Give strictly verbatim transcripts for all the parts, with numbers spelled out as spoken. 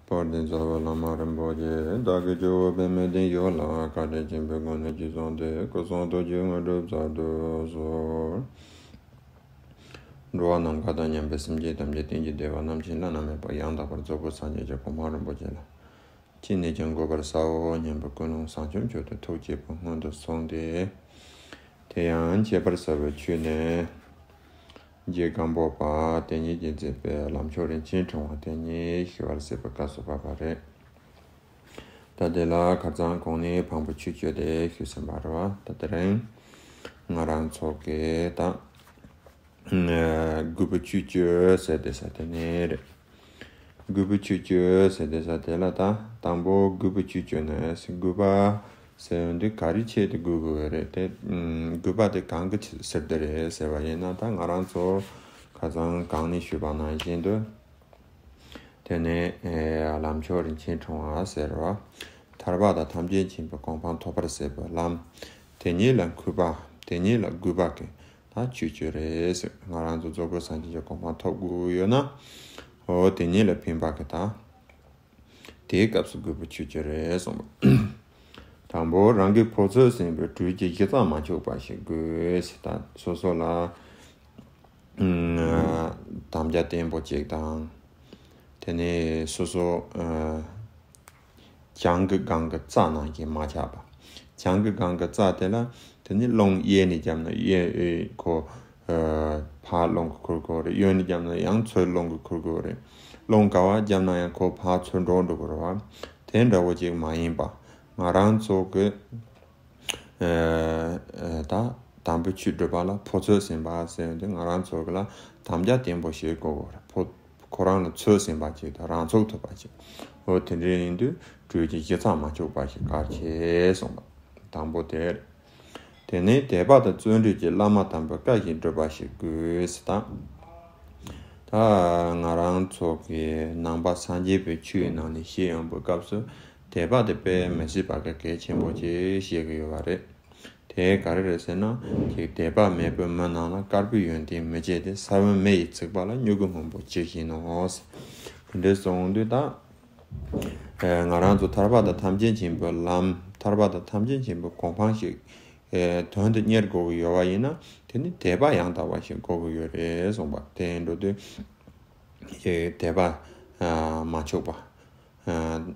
དཔལ་ལྡན་རྩ་བའི་བླ་མ་རིན་པོ་ཆེ། བདག་གི་ཇོ་བོ་པདྨའི་བདེ་མཆོག་ལ། བཀའ་དྲིན་ཆེན་པོའི་སྒོ་ནས་རྗེས་བཟུང་སྟེ། སྐུ་གསུང་ཐུགས་ཀྱི་དངོས་གྲུབ་སྩལ་དུ་གསོལ། འགྲོ་བ་ནམ་མཁའ་དང་མཉམ་པའི་སེམས་ཅན་ཐམས་ཅད་གཏན་གྱི་བདེ་བ་རྣམ་མཁྱེན་བླ་ན་མེད་པ་ཡང་དག་པར་རྫོགས་པའི་སངས་རྒྱས་ཀྱི་གོ་འཕང་རིན་པོ་ཆེ་ལ། ཅི་ནས་ཀྱང་འགོད་པར་བྱའོ་སྙམ་པའི་ཀུན་སློང་བཟང་སྤྱོད་མཆོག་ཏུ་ཐུགས་བསྐྱེད་པ་སྔོན་དུ་སོང་སྟེ། དེ་ཡང་ཁྱད་པར་གསལ་བའི་ཆོས་ནི། རྗེ་སྒམ་པོ་པ་དེ་ཉིད་ཀྱིས་མཛད་པའི་ལམ་མཆོག་རིན་ཆེན་ཕྲེང་བ་དེ་ཉིད་ཞུ་བར་མཛད་པའི་སྐབས་སུ་བབས་པ་རེད། ད་དེ་ལ་ཁ་སང་གོང་ནས་འཕགས་པའི་ཆོས་སྤྱོད་དེ་ཞུས་ཟིན་པ་རེད་བ། ད་དེ་རིང་ང་རང་ཚོ་གི་ད། ཨ། རྒུད་པའི་ཆོས་སྤྱོད་ཟེར་དེ་ས་དེ་ནས་རེད། རྒུད་པའི་ཆོས་སྤྱོད་ཟེར་དེ་ས་དེ་ལ་ད་དང་པོ་རྒུད་པའི་ཆོས་སྤྱོད་ནས་རྒུད་པ་ཟེར་འདི་ག་རེ་ཆེད་དུ་རྒུད་དགོས་པ་རེད་དེ། ཨ། རྒུད་པ་དེ་གང་གི་ཆེད་ཟེར་དེ་རེད་ཟེར་བ་ཡིན་ན། ད་ང་རང་ཚོ་ཁ་སང་གང་ནས་ཞུས་པ་ནང་བཞིན་དུ། དེ་ནས་ཨེ་ལམ་མཆོག་རིན་ཆེན་ཕྲེང་བ་ཟེར་བ། ཐར་པ་དང་ཐམས་ཅད་མཁྱེན་པའི་གོ་འཕང་ཐོབ་པར་བྱེད་པའི་ལམ། དེ་ཉིད་ལ་རྒུད་པ། དེ་ཉིད་ལ་རྒུད་པ་གི་ད་ཆོས་སྤྱོད་རེད་ཟེར། ང་རང་ཚོ་རྫོགས་པའི་སངས་རྒྱས་ཀྱི་གོ་འཕང་ཐོབ་དགོས་ཡོད་ན། འོ་དེ་ཉིད་ལ་ཕན་པ་གི་ད། དེའི་སྐབས་སུ་རྒུད་པའི་ཆོས་སྤྱོད་རེད་གསུངས་པ། དང་པོ་རང་གི་ཕོ་ཚོད་ཟིན་པའི་སྦྲུལ་གྱི་གཞི་རྩ་མ་འཆུགས་པ་ཞིག་དགོས་ཟེར། ད་སོ་སོ་ལ། ཨ། དམ་བཅའ་བརྟན་པོ་ཅིག་དང་། དེ་ནས་སོ་སོ། ཨ། གྱང་གི་སྒང་གི་རྩྭ་ནང་བཞིན་མ་ཆགས་པ། གྱང་གི་སྒང་གི་རྩྭ་དེ་ལ་དེ་ནས་རླུང་གཡས་ནས་བརྒྱབ་ན་གཡས་ཁོ། ཨ། ཕར་རླུང་གིས་ཁུར་དགོས་རེད། གཡོན་ནས་བརྒྱབ་ན་ཡང་ཚུར་རླུང་གིས་ཁུར་དགོས་རེད། རླུང་ག་བ་བརྒྱབ་ན་ཡང་ཁོ་ཕར་ཚུར་འགྲོ་འགྲོ་དགོས་རེད་བ། དེ་འདྲ་བོ་ཅིག་མ་ཡིན་པ། ང་རང་ཚོ་གི། ཨ། ཨ། ད་དམ་པའི་ཆོས་སྒྲུབ་པ་ལ་ཕོ་ཚོད་ཟིན་པ་ཟེར་ཡོང་དུས་ང་རང་ཚོ་གི་ལ་དམ་བཅའ་བརྟན་པོ་བྱེད་དགོས་པ་རེད། ཕོ། ཁོ་རང་ལ་ཚོད་ཟིན་པ་ཅིག་དང་རང་ཚུགས་ཐུབ་པ་ཅིག་འོ་དེ་འདྲ་ཡིན་དུས་སྦྲུལ་གྱི་གཞི་རྩ་མ་འཆུགས་པ་ཞིག་གལ་ཆེ་གསུངས་པ། དང་པོ་དེ་རེད། དེ་ནས་དད་པ་དང་བརྩོན་འགྲུས་ཀྱིས་བླ་མ་དམ་པའི་བཀའ་བཞིན་སྒྲུབ་པ་ཞིག་དགོས་ཟེར་དང་། ད་ང་རང་ཚོ་གི་ནང་པ་སངས་རྒྱས་པའི་ཆོས་ནང་ནས་བཤད་ཡོང་བའི་སྐབས་སུ་དད་པ་དེ་དཔེ་མི་སྲིད་པ་གི་གལ་ཆེན་པོ་ཅིག་བཤད་ཀྱི་ཡོད་པ་རེད། དེ་ག་རེ་རེད་ཟེར་ན། ཅིག་དད་པ་མེད་པའི་མི་རྣམས་ལ། དཀར་པོའི་ཡོན་ཏན་མི་བྱེད་དེ། ས་བོན་མེ་ཡིས་ཚིག་པ་ལ། སྨྱུ་གུ་སྔོན་པོ་ཇི་བཞིན་ནོ། དེ་འདྲ་གསུངས་དུས་ད། ཨེ། ང་རང་ཚོ་ཐར་པ་དང་ཐམས་ཅད་མཁྱེན་པའི་ལམ། ཐར་པ་དང་ཐམས་ཅད་མཁྱེན་པའི་གོ་འཕང་ཞིག་ཨེ། དོན་དུ་གཉེར་དགོས་ཀྱི་ཡོད་པ་ཡིན་ན། དེ་ནི་དད་པ་ཡང་དག་པ་ཞིག་དགོས་ཀྱི་ཡོད་རེད་གསུངས་པ། དེ་འགྲོ་དུས་ཨེ། དད་པ། ཨ། མ་འཆུགས་པ། ཨ།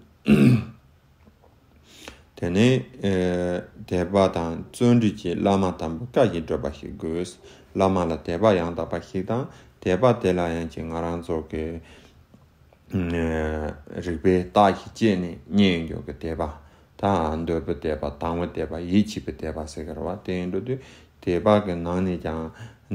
དེ་ནས། ཨེ། དད་པ་དང་བརྩོན་འགྲུས་ཀྱིས་བླ་མ་དམ་པའི་བཀའ་བཞིན་སྒྲུབ་པ་ཞིག་དགོས། བླ་མ་ལ་དད་པ་ཡང་དག་པ་ཞིག་དང་། དད་པ་དེ་ལ་ཡང་ཅིག་ང་རང་ཚོ་གི། ཨེ། རིག་པའི་རྟགས་ཤིག་བཅད་ནས་རྙེད་ཡོང་རྒྱུ་གི་དད་པ། ད་འདོད་པའི་དད་པ། དང་བའི་དད་པ། ཡིད་ཆེས་པའི་དད་པ་ཟེར་གི་རེད་བ། དེ་ཡིན་འགྲོ་དུས་དད་པ་གི་ནང་ནས་ཀྱང་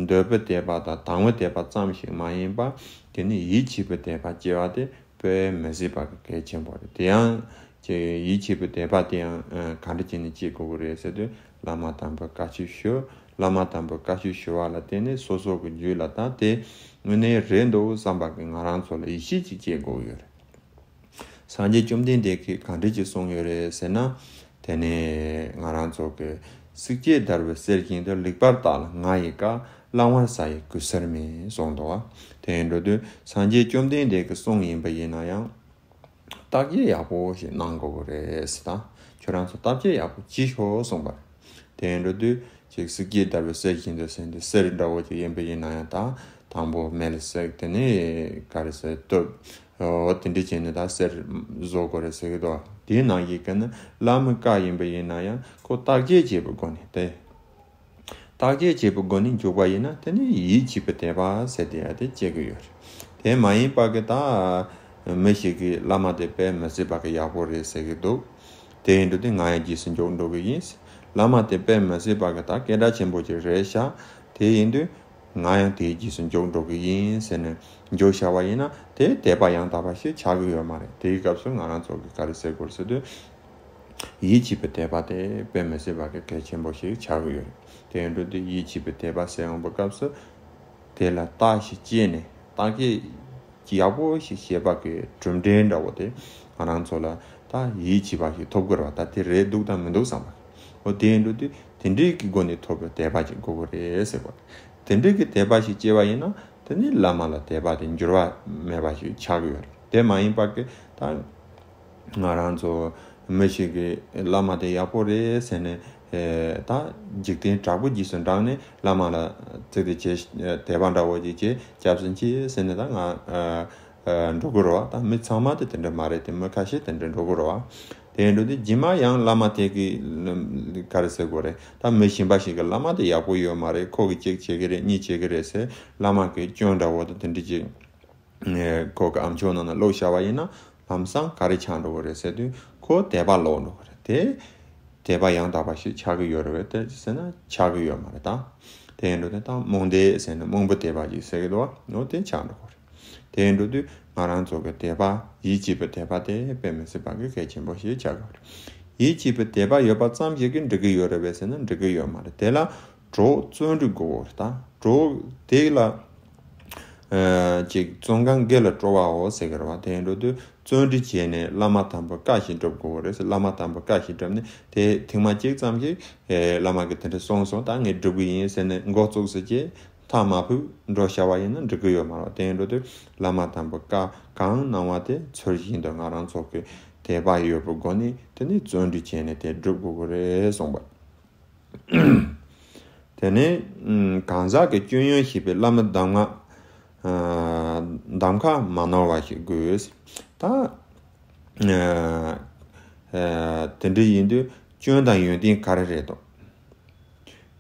འདོད་པའི་དད་པ་དང་དང་བའི་དད་པ་ཙམ་ཞིག་མ་ཡིན་པ། དེ་ནི་ཡིད་ཆེས་པའི་དད་པ་སྐྱེ་བ་དེ་དཔེ་མི་སྲིད་པ་གི་གལ་ཆེན་པོ་རེད། དེ་ཡང་ཅིག་ཡིད་ཆེས་པའི་དད་པ་དེ་ཡང་། ཨ། ག་འདྲ་བྱས་ནས་སྐྱེ་དགོས་ཀྱི་རེད་ཟེར་དུས། བླ་མ་དམ་པའི་བཀའ་ཆོས་ཞུ། བླ་མ་དམ་པའི་བཀའ་ཆོས་ཞུ་བ་ལ་བརྟེན་ནས་སོ་སོ་གི་རྒྱུད་ལ་ད་དེ་དངོས་གནས་རེད་འདུག་བསམ་པ་གི་ང་རང་ཚོ་ལ་ཡིད་ཆེས་ཅིག་སྐྱེ་དགོས་ཀྱི་ཡོད་རེད། སངས་རྒྱས་བཅོམ་ལྡན་འདས་ཀྱིས་ག་འདྲ་ཅིག་གསུངས་ཡོད་རེད་ཟེར་ན། དེ་ནས་ང་རང་ཚོ་གི། བསྲེགས་བཅད་བརྡར་བའི་གསེར་བཞིན་དུ། ལེགས་པར་བརྟགས་ལ་ང་ཡི་བཀའ། བླང་བར་བྱ་ཡི་གུས་སེལ་མིན་གསུངས་འདུག་བ། དེ་ཡིན་འགྲོ་དུས་སངས་རྒྱས་བཅོམ་ལྡན་འདས་ཀྱིས་གསུངས་ཡིན་པ་ཡིན་ན་ཡང་། བརྟག་དཔྱད་ཡག་པོ་ཞིག་གནང་དགོས་ཀྱི་རེད་ཟེར་དང་། ཁྱོད་རང་ཚོ་བརྟག་དཔྱད་ཡག་པོ་བྱེད་ཤོག་གསུངས་པ་རེད། དེ་ཡིན་འགྲོ་དུས་ཅིག་བསྲེགས་བཅད་བརྡར་བའི་གསེར་བཞིན་དུ་ཟེར་དུས། གསེར་འདྲ་བོ་ཅིག་ཡིན་པ་ཡིན་ན་ཡང་། ད་དང་པོ་མེ་ལ་བསྲེགས། དེ་ནས་ག་རེ་ཟེར། གཏུབ། འོ་དེ་འདྲ་བྱས་ནས་ད་གསེར་བཟོ་དགོས་རེད་ཟེར་གི་འདུག་དེའི་ནང་བཞིན་གྱི་ནི་བླ་མའི་བཀའ་ཡིན་པ་ཡིན་ན་ཡང་ཁོ་བརྟག་དཔྱད་བྱེད་པའི་སྒོ་ནས་དེ། བརྟག་དཔྱད་བྱེད་པའི་སྒོ་ནས་འཇུག་པ་ཡིན་ན། དེ་ནི་ཡིད་ཆེས་པའི་དད་པ་ཟེར་དེ་ཡ་དེ་སྐྱེ་གི་ཡོད་རེད། དེ་མ་ཡིན་པ་གི་ད་མི་ཞིག་གིས་བླ་མ་དེ་དཔེ་མི་སྲིད་པ་གི་ཡག་པོ་རེད་ཟེར་གི་འདུག་དེ་ཡིན་དུས་དེ་ང་ཡང་རྗེས་སུ་འཇུག་འགྲོ་གི་ཡིན། བླ་མ་དེ་དཔེ་མི་སྲིད་པ་གི་ད་སྐད་གྲགས་ཆེན་པོ་ཅིག་རེད་ཤག་དེ་ཡིན་དུས་ང་ཡང་དེའི་རྗེས་སུ་འཇུག་འགྲོ་གི་ཡིན་ཟེར་ནས་འཇུག་བྱ་བ་ཡིན་ན། དེ་དད་པ་ཡང་དག་པ་ཞིག་ཆགས་གི་ཡོད་མ་རེད། དེའི་སྐབས་སུ་ང་རང་ཚོ་གིས་ག་རེ་ཟེར་དགོས་ཟེར་དུས། ཡིད་ཆེས་པའི་དད་པ་དེ་དཔེ་མི་སྲིད་པ་གི་གལ་ཆེན་པོ་ཞིག་ཆགས་ཀྱི་ཡོད་རེད། དེ་ཡིན་དུས་དེ་ཡིད་ཆེས་པའི་དད་པ་ཟེར་ཡོང་བའི་སྐབས་སུ། དེ་ལ་བརྟག་ཞིབ་བྱས་ནས་བརྟག་དཔྱད་ཡག་པོ་ཞིག་བྱེད་པ་གི་གྲུབ་འབྲས་འདྲ་བོ་དེ་ང་རང་ཚོ་ལ་ད་ཡིད་ཆེས་པ་ཞིག་ཐོབ་དགོས་རེད་བ། ད་དེ་རེད་འདུག་དང་མི་འདུག་བསམ་པ། འོ་དེ་ཡིན་དུས་དེ་དེ་འདྲའི་གི་སྒོ་ནས་ཐོབ་པའི་དད་པ་ཅིག་དགོས་ཀྱི་རེད་ཟེར་བ། དེ་འདྲའི་གི་དད་པ་ཞིག་སྐྱེ་བ་ཡིན་ན། དེ་ནི་བླ་མ་ལ་དད་པ་དེ་འགྱུར་བ་མེད་པ་ཞིག་ཆགས་ཀྱི་ཡོད་རེད། དེ་མ་ཡིན་པ་གི་ད་ང་རང་ཚོ་མི་ཞིག་གིས་བླ་མ་དེ་ཡག་པོ་རེད་ཟེར་ནས་ཨེ་ད་འཇིག་རྟེན་དྲག་པོ་རྗེས་སུ་འབྲངས་ནས་བླ་མ་ལ་ཙིག་དེ་བྱས་དད་པ་འདྲ་བོ་ཅིག་བྱས་སྐྱབས་སུ་མཆི་ཟེར་ནས་ད་ང་ཨ་འགྲོ་གི་རེད་བ། ད་མི་ཚང་མ་དེ་དེ་འདྲ་མ་རེད་དེ། མི་ཁ་ཤས་དེ་འདྲ་འགྲོ་གི་རེད་བ། དེ་འགྲོ་དུས་རྗེས་མ་ཡང་བླ་མ་དེ་གི་ག་རེ་ཟེར་དགོས་རེད། ད་མི་གཞན་པ་ཞིག་གིས་བླ་མ་དེ་ཡག་པོ་ཡོད་མ་རེད། ཁོ་གིས་གཅིག་བྱེད་ཀྱི་རེད། གཉིས་བྱེད་ཀྱི་རེད་ཟེར་བླ་མ་གི་སྐྱོན་འདྲ་བོ་དང་དེ་འདྲ་ཅིག་ཁོ་གི་ཨམ་ཅོག་ནང་ན་བླུགས་བཞག་པ་ཡིན་ན་ལམ་སང་ག་རེ་ཆགས་འགྲོ་གི་རེད་ཟེར་དུས་ཁོ་དད་པ་ལོག་འགྲོ་གི་རེད་དེ། དད་པ་ཡང་དག་པ་ཞིག་ཆགས་ཀྱི་ཡོད་རེད་པས་དེ་ཟེར་ན་ཆགས་ཀྱི་ཡོད་མ་རེད་ད། དེ་ཡིན་འགྲོ་དེ་ད་རྨོངས་དད་ཟེར་ན་རྨོངས་པའི་དད་པ་ཅིག་ཟེར་གྱི་འདུག་བ། འོ་དེ་ཆགས་འགྲོ་གི་རེད། དེ་ཡིན་འགྲོ་དུས་ང་རང་ཚོ་གི་དད་པ་ཡིད་ཆེས་པའི་དད་པ་དེ་དཔེ་མི་སྲིད་པ་གི་གལ་ཆེན་པོ་ཞིག་ཆགས་ཀྱི་རེད། ཡིད་ཆེས་པའི་དད་པ་ཡོད་པ་ཙམ་ཞིག་གིས་འགྲིག་གི་ཡོད་རེད་པས་ཟེར་ན་འགྲིག་གི་ཡོད་མ་རེད། དེ་ལ་གྲོགས་བརྩོན་འགྲུས་དགོས་པ་རེད་ད། གྲོགས་དེ་ལ་ཨ་ཅིག་བརྩོན་གང་དགེ་ལ་སྤྲོ་བའོ་ཟེར་གི་རེད་བ། དེ་ཡིན་འགྲོ་དུས་བརྩོན་འགྲུས་བྱས་ནས་བླ་མ་དམ་པའི་བཀའ་ཞིག་སྒྲུབ་དགོས་པ་རེད་ཟེར། བླ་མ་དམ་པའི་བཀའ་ཞིག་བསྒྲུབས་ནས་དེ་ཐེངས་མ་གཅིག་ཙམ་ཞིག་ཨེ་བླ་མ་གིས་དེ་འདྲ་གསུངས་སོང་། ད་ངས་སྒྲུབ་གི་ཡིན་ཟེར་ནས་མགོ་བཙུགས་ཟེར་གྱི་མཐའ་མ་ཕུད་འགྲོ་བྱ་བ་ཡིན་ན་འགྲིག་གི་ཡོད་མ་རེད། དེ་ཡིན་འགྲོ་དུས་བླ་མ་དམ་པའི་བཀའ་གང་གནང་བ་དེ་ཚུལ་བཞིན་དུ་ང་རང་ཚོ་གི་དད་པ་ཡོད་པའི་སྒོ་ནས་དེ་ནས་བརྩོན་འགྲུས་བྱས་ནས་དེ་སྒྲུབ་དགོས་ཀྱི་རེད་གསུངས་པ། དེ་ནས་ཨམ་གང་ཟག་གི་སྐྱོན་ཡོན་ཤེས་པའི་བླ་མའི་གདམས་ངག་ཨ་གདམས་ཁ་མ་ནོར་བ་ཞིག་དགོས། ད་ཨ་ཨ་དེ་འདྲ་ཡིན་དུས་སྐྱོན་དང་ཡོན་ཏན་ག་རེ་རེད་དོ།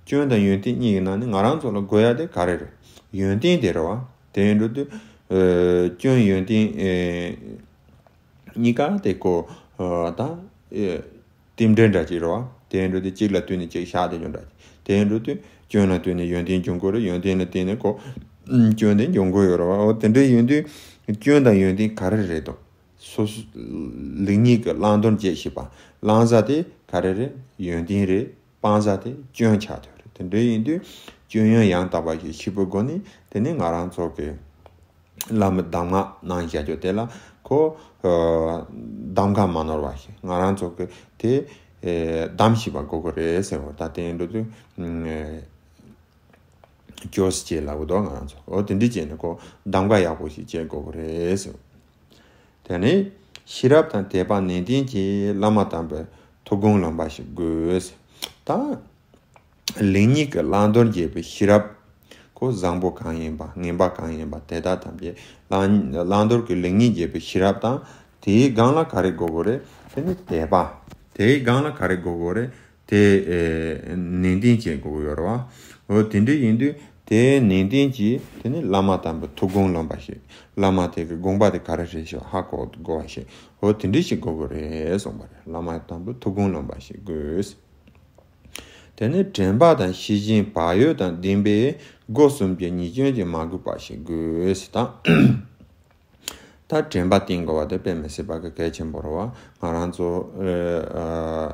སྐྱོན་དང་ཡོན་ཏན་གཉིས་ཀྱི་ནང་ནས་ང་རང་ཚོ་ལ་དགོས་ཡ་དེ་ག་རེ་རེད། ཡོན་ཏན་དེ་རེད་བ། དེ་ཡིན་འགྲོ་དུས་ཨ་སྐྱོན་ཡོན་ཏན་ཨེ་གཉིས་ཀ་དེ་ཀོ་ཨ་ད་ཨེ་རྟེན་འབྲེལ་འདྲ་ཅིག་རེད་བ། དེ་ཡིན་འགྲོ་དུས་གཅིག་ལ་བསྟུན་ནས་གཅིག་བཞག་དེ་འཇོག་འདྲ་ཅིག་དེ་ཡིན་འགྲོ་དུས་སྐྱོན་ལ་བསྟུན་ནས་ཡོན་ཏན་འབྱུང་དགོས་རེད། ཡོན་ཏན་ལ་བརྟེན་ནས་ཀོ་སྐྱོན་དེ་འབྱུང་དགོས་ཡོད་རེད་བ། འོ་དེ་འདྲ་ཡིན་དུས་སྐྱོན་དང་ཡོན་ཏན་ག་རེ་རེད་དོ། སོ་སོ་ལེགས་ཉེས་ཀྱི་བླང་དོར་འབྱེད་ཤེས་པ། བླང་བྱ་དེ་ག་རེ་རེད། ཡོན་ཏན་རེད། སྤང་བྱ་དེ་སྐྱོན་ཆགས་དོན་རེད། དེ་འདྲ་ཡིན་དུས་སྐྱོན་ཡོན་ཡང་དག་པ་ཞིག་ཤེས་པའི་སྒོ་ནས་དེ་ནས་ང་རང་ཚོ་གི་བླ་མའི་གདམས་ངག་གནང་བཞག་རྒྱུ་དེ་ལ་ཁོ་ཨ་གདམས་ཁ་མ་ནོར་བ་ཞིག་ང་རང་ཚོ་གི་དེ་ཨེ་གདམས་ཤེས་པ་དགོས་ཀྱི་རེད་ཟེར་བ། ད་དེ་ཡིན་འགྲོ་དུས་ཨེ་ཅོས་བྱེད་ལབ་དགོས་འདུག་ང་རང་ཚོ། འོ་དེ་འདྲ་བྱས་ནས་ཁོ་གདམས་ཁ་ཡག་པོ་ཞིག་བྱེད་དགོས་ཀྱི་རེད་ཟེར། དེ་ནས་ཤེས་རབ་དང་དད་པ་ནན་ཏན་གྱིས་བླ་མ་དམ་པའི་ཐུགས་དགོངས་ལོན་པ་ཞིག་དགོས། ད་ལེགས་ཉེས་ཀྱི་བླང་དོར་འབྱེད་པའི་ཤེས་རབ་ཁོ་བཟང་པོ་གང་ཡིན་པ་ངན་པ་གང་ཡིན་པ་དེ་དག་ཐམས་ཅད་བླང་བླང་དོར་གྱི་ལེགས་ཉེས་འབྱེད་པའི་ཤེས་རབ་དང་དེའི་སྒང་ལ་ག་རེ་དགོས་དགོས་རེད། དེ་ནི་དད་པ། དེའི་སྒང་ལ་ག་རེ་དགོས་དགོས་རེད། དེ་ཨེ་ནན་ཏན་བྱེད་དགོས་ཀྱི་ཡོད་རེད་བ། འོ་དེ་འདྲ་ཡིན་དུས་དེ་ནན་ཏན་གྱིས་དེ་ནི་བླ་མ་དམ་པའི་ཐུགས་དགོངས་ལོན་པ་ཞིག་བླ་མ་དེ་གི་དགོངས་པ་དེ་ག་རེ་རེད་ཞེས་ཧ་གོ་དགོས་པ་ཞིག་འོ་དེ་འདྲ་ཞིག་དགོས་ཀྱི་རེད་གསུངས་པ་རེད། བླ་མ་དམ་པའི་ཐུགས་དགོངས་ལོན་པ་ཞིག་དགོས། དེ་ནི་དྲན་པ་དང་ཤེས་བཞིན་བག་ཡོད་དང་ལྡན་པས་སྒོ་གསུམ་གྱི་ཉེས་སྐྱོན་གྱིས་མ་གོས་པ་ཞིག་དགོས་ཟེར་དང་། ད་དྲན་པ་བསྟེན་དགོས་པ་དེ་དཔེ་མི་སྲིད་པ་གི་གལ་ཆེན་པོ་རེད་བ། ང་རང་ཚོ་ཨ་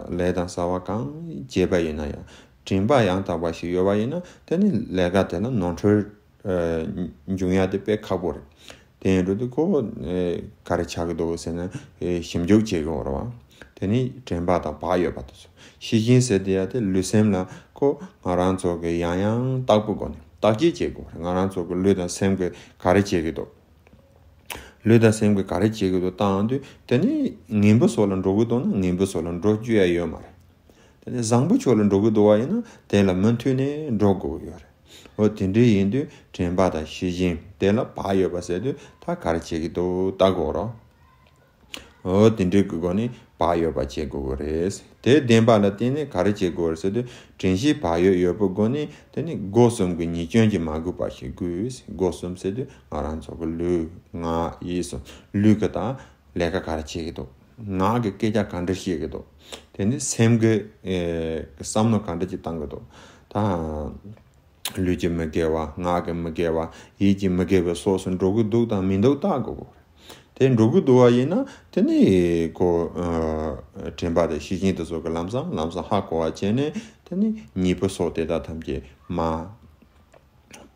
ལས་དང་བྱ་བ་གང་བྱེད་པ་ཡིན་ན་ཡང་དྲན་པ་ཡང་དག་པ་ཞིག་ཡོད་པ་ཡིན་ན་དེ་ནི་ལས་ཀ་དེ་ལ་ནོར་འཁྲུལ་ཨ་འབྱུང་ཡ་དེ་དཔེ་ཁག་པོ་རེད། དེ་ཡིན་འགྲོ་དུས་ཁོ་ཨ་ག་རེ་ཆགས་ཀྱི་འདུག་ཟེར་ན་ཨ་ཞིབ་འཇུག་བྱེད་དགོས་རེད་བ། དེ་ནི་དྲན་པ་དང་བག་ཡོད་པ་དེ་ཚོ། ཤེས་བཞིན་ཟེར་དེ་ཡ་དེ་ལུས་སེམས་ལ་ཁོ་ང་རང་ཚོ་གི་ཡང་ཡང་བརྟག་པའི་སྒོ་ནས་བརྟག་དཔྱད་བྱེད་དགོས་རེད། ང་རང་ཚོ་གི་ལུས་དང་སེམས་ཀྱི་ག་རེ་བྱེད་ཀྱི་འདུག་ལུས་དང་སེམས་ཀྱི་ག་རེ་བྱེད་ཀྱི་འདུག་བལྟ་ཡོང་དུས་དེ་ནི་ངན་པའི་སོགས་ལ་འགྲོ་གི་འདུག་ན་ངན་པའི་སོགས་ལ་འགྲོ་རྒྱུ་ཡ་ཡོད་མ་རེད། དེ་ནི་བཟང་པོའི་ཕྱོགས་ལ་འགྲོ་གི་འདུག་བ་ཡིན་ན་དེ་ལ་མུ་མཐུད་ནས་འགྲོ་དགོས་ཀྱི་ཡོད་རེད། འོ་དེ་འདྲ་ཡིན་དུས་དྲན་པ་དང་ཤེས་བཞིན་དེ་ལ་བག་ཡོད་པ་ཟེར་དུས་ད་ག་རེ་བྱེད་ཀྱི་འདུག་བལྟ་དགོས་རེད། འོ་དེ་འདྲའི་གི་སྒོ་ནས་བག་ཡོད་པ་བྱེད་དགོས་ཀྱི་རེད། དེ་བདེན་པ་ལ་བརྟེན་ནས་ག་རེ་བྱེད་དགོས་རེད་ཟེར་དུས་དྲན་ཤེས་བག་ཡོད་ཡོད་པའི་སྒོ་ནས་དེ་ནི་སྒོ་གསུམ་གྱི་ཉེས་སྐྱོན་གྱིས་མ་གོས་པ་ཞིག་དགོས། སྒོ་གསུམ་ཟེར་དུས་ང་རང་ཚོ་གི་ལུས་ངག་ཡིད་གསུམ། ལུས་ཀྱི་དང་ལས་ཀ་ག་རེ་བྱེད་ཀྱི་འདུག་ངག་གི་སྐད་ཆ་ག་འདྲ་བཤད་ཀྱི་འདུག་དེ་ནི་སེམས་ཀྱི་ཨེ་བསམ་བློ་ག་འདྲ་ཅིག་བཏང་གི་འདུག་ད་ལུས་ཀྱི་མི་དགེ་བ། ངག་གི་མི་དགེ་བ། ཡིད་ཀྱི་མི་དགེ་བའི་སོགས་སུ་འགྲོ་གི་འདུག་དང་མི་འདུག་བལྟ་དགོས་ཀྱི་རེད། དེ་འགྲོ་གི་འདུག་བ་ཡིན་ན་དེ་ནི་ཁོ་ཨ་དྲན་པ་དང་ཤེས་བཞིན་དེ་ཚོ་གི་ལམ་སང་ལམ་སང་ཧ་གོ་བ་བྱས་ནས་དེ་ནི་ཉེས་པའི་སོགས་དེ་དག་ཐམས་ཅད་མ་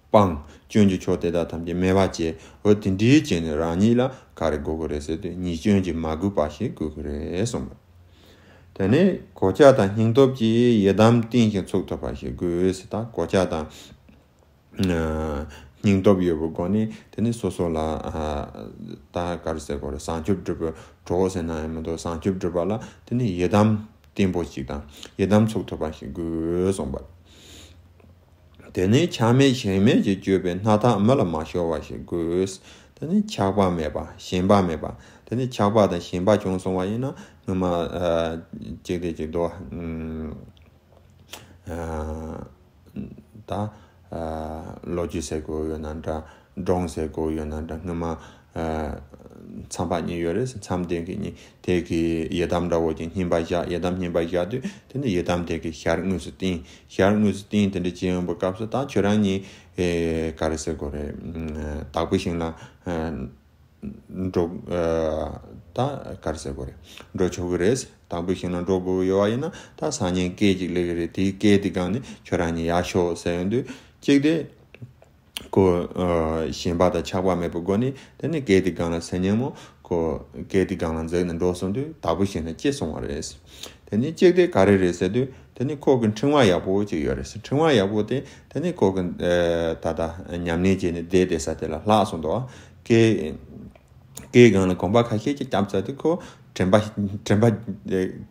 སྤང་། སྐྱོན་གྱི་ཕྱོགས་དེ་དག་ཐམས་ཅད་མེད་པ་བྱས། འོ་དེ་འདྲའི་བྱས་ནས་རང་ཉིད་ལ་ག་རེ་དགོས་ཀྱི་རེད་ཟེར་དུས་ཉེས་སྐྱོན་གྱིས་མ་གོས་པ་ཞིག་དགོས་ཀྱི་རེད་གསུངས་པ། དེ་ནས་གོ་ཆ་དང་སྙིང་སྟོབས་ཀྱིས་ཡི་དམ་བརྟན་ཞིང་ཚུགས་ཐུབ་པ་ཞིག་དགོས་ཟེར། ད་གོ་ཆ་དང་ཨ་ སྙིང་སྟོབས་ཡོད་པའི་སྒོ་ནས་དེ་ནི་སོ་སོ་ལ་ཨ་ད་ག་རེ་ཟེར་དགོས་རེད། བྱང་ཆུབ་སྒྲུབ་པའི་གྲོགས་ཟེར་ན་ཡང་མི་འདུག་བྱང་ཆུབ་སྒྲུབ་པ་ལ་དེ་ནི་ཡི་དམ་བརྟན་པོ་ཞིག་དང་ཡི་དམ་ཚུགས་ཐུབ་པ་ཞིག་དགོས་གསུངས་པ། དེ་ནས་ཆགས་མེད་ཞེན་མེད་ཀྱི་སྤྱོད་པའི་སྣ་ཐག་མི་ལ་མ་ཤོར་བ་ཞིག་དགོས། དེ་ནས་ཆགས་པ་མེད་པ་ཞེན་པ་མེད་པ། དེ་ནས་ཆགས་པ་དང་ཞེན་པ་བྱུང་སོང་བ་ཡིན་ན་སྔོན་མ་ཨ་གཅིག་དེ་གཅིག་དོ་ཨ་ད་ཨ་ལོ་རྒྱུས་ཟེར་དགོས་ཡོད་ན་འདྲ། སྒྲུང་ཟེར་དགོས་ཡོད་ན་འདྲ། སྔོན་མ་ཨ་མཚམས་པ་གཉིས་ཡོད་རེད། མཚམས་དེ་གི་གཉིས་དེ་གི་ཡི་དམ་འདྲ་བོ་ཅིག་སྙིང་པ་བཞག་ཡི་དམ་སྙིང་པ་བཞག་དུས་དེ་ནི་ཡི་དམ་དེ་གི་ཞལ་དངོས་སུ་བསྟན། ཞལ་དངོས་སུ་བསྟན་དེ་འདྲ་བྱེད་ཡོང་བའི་སྐབས་སུ་ད་ཁྱོད་རང་གཉིས་ཨེ་ག་རེ་ཟེར་དགོས་རེད། ཨ་དྭགས་པོ་ཞིང་ལ་ཨ་འགྲོ་ཨ་ད་ག་རེ་ཟེར་དགོས་རེད། འགྲོ་ཆོག་གི་རེད། དྭགས་པོ་ཞིང་ལ་འགྲོ་དགོས་ཀྱི་ཡོད་པ་ཡིན་ན་ད་སང་ཉིན་སྐད་ཅིག་སླེབས་ཀྱི་རེད། དེའི་སྐད་དེ་སྒང་ནས་ཁྱོད་རང་གཉིས་ཡར་ཤོག་ཟེར་ཡོང་དུས་གཅིག་དེ། ཁོ་ཨ་ཞེན་པ་དང་ཆགས་པ་མེད་པའི་སྒོ་ནས་དེ་ནས་སྐད་དེ་སྒང་ལ་སེམས་ཉིན་མོ་ཁོ་སྐད་དེ་སྒང་ལ་འཛེགས་ནས་འགྲོ་སོང་དུས་དྭགས་པོ་ཞིང་ལ་སྐྱེས་སོང་བ་རེད། དེ་ནས་གཅིག་དེ་ག་རེ་རེད་ཟེར་དུས་དེ་ནས་ཁོ་གི་འཕྲེང་བ་ཡག་པོ་ཅིག་ཡོད་རེད། འཕྲེང་བ་ཡག་པོ་དེ་དེ་ནས་ཁོ་གི་ཨ་ད་ལྟ་ཉམས་ལེན་བྱས་ནས་བསྡད་བསྡད་ས་དེ་ལ་ལྷག་སོང་འདུག་སྐད་སྐེའི་སྒང་ལ་གོམ་པ་ཁ་ཤས་ཀྱིས་བརྐྱབ་ཚར་དུས་ཁོ་དྲན་པ་དྲན་པ་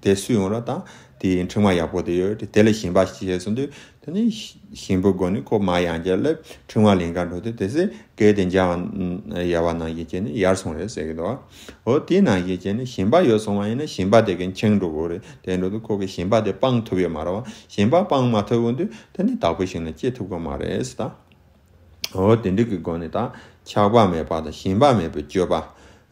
དེ་སུ་ཡོང་ར་དང་དེའི་འཕྲེང་བ་ཡག་པོ་དེ་ཡོད་དེ་དེ་ལ་ཞེན་པ་ཞིག་བྱས་སོང་དུས་དེ་ནི་ཞེན་པའི་སྒོ་ནས་ཁོ་མར་ཡང་བསྐྱར་སླེབས་འཕྲེང་བ་ལེན་ག་འགྲོ་དུས་དེ་ཚེ་སྐད་དེ་འཇགས་པ་ཡལ་བ་ནང་བཞིན་བྱས་ནས་ཡལ་སོང་རེད་ཟེར་གི་འདུག་འོ་དེ་ནང་བཞིན་བྱས་ནས་ཞེན་པ་ཡོད་སོང་བ་ཡིན་ན་ཞེན་པ་དེ་གིས་འཆིང་འགྲོ་དགོས་རེད། དེ་འགྲོ་དུས་ཁོ་གི་ཞེན་པ་དེ་སྤང་ཐུབ་ཡོད་མ་རེད་བ། ཞེན་པ་སྤང་མ་ཐུབ་འོང་དུས་དེ་ནི་དྭགས་པོ་ཞིང་ལ་སྐྱེ་ཐུབ་ཀྱི་མ་རེད་ཟེར་ད། འོ་དེ་འདྲ་གི་སྒོ་ནས་ད་ཆགས་པ་མེད་པ་དང་ཞེན་པ་མེད་པའི་སྤྱོད་པ་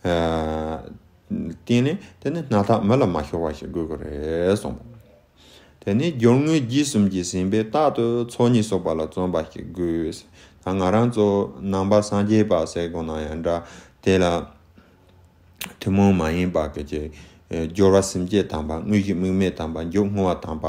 ཨ་བསྟེན་ནས་དེ་ནི་སྣ་ཐག་མི་ལ་མ་ཤོར་བ་ཞིག་དགོས་ཀྱི་རེད་གསུངས། དེ་ནས་སྦྱོར་དངོས་རྒྱུད་གསུམ་གྱིས་ཟིན་པས་རྟག་ཏུ་ཚོགས་གཉིས་གསོག་པ་ལ་བརྩོན་པ་ཞིག་དགོས། ད་ང་རང་ཚོ་ནང་པ་སངས་རྒྱས་པ་ཟེར་དགོས་ན་ཡང་འདྲ། དེ་ལ་ཐུན་མོང་མ་ཡིན་པ་གི་ཅིག་ཨེ་སྦྱོར་བ་སེམས་བསྐྱེད་དམ་པ། དངོས་གཞི་དམིགས་མེད་དམ་པ། མཇུག་བསྔོ་བ་དམ་པ།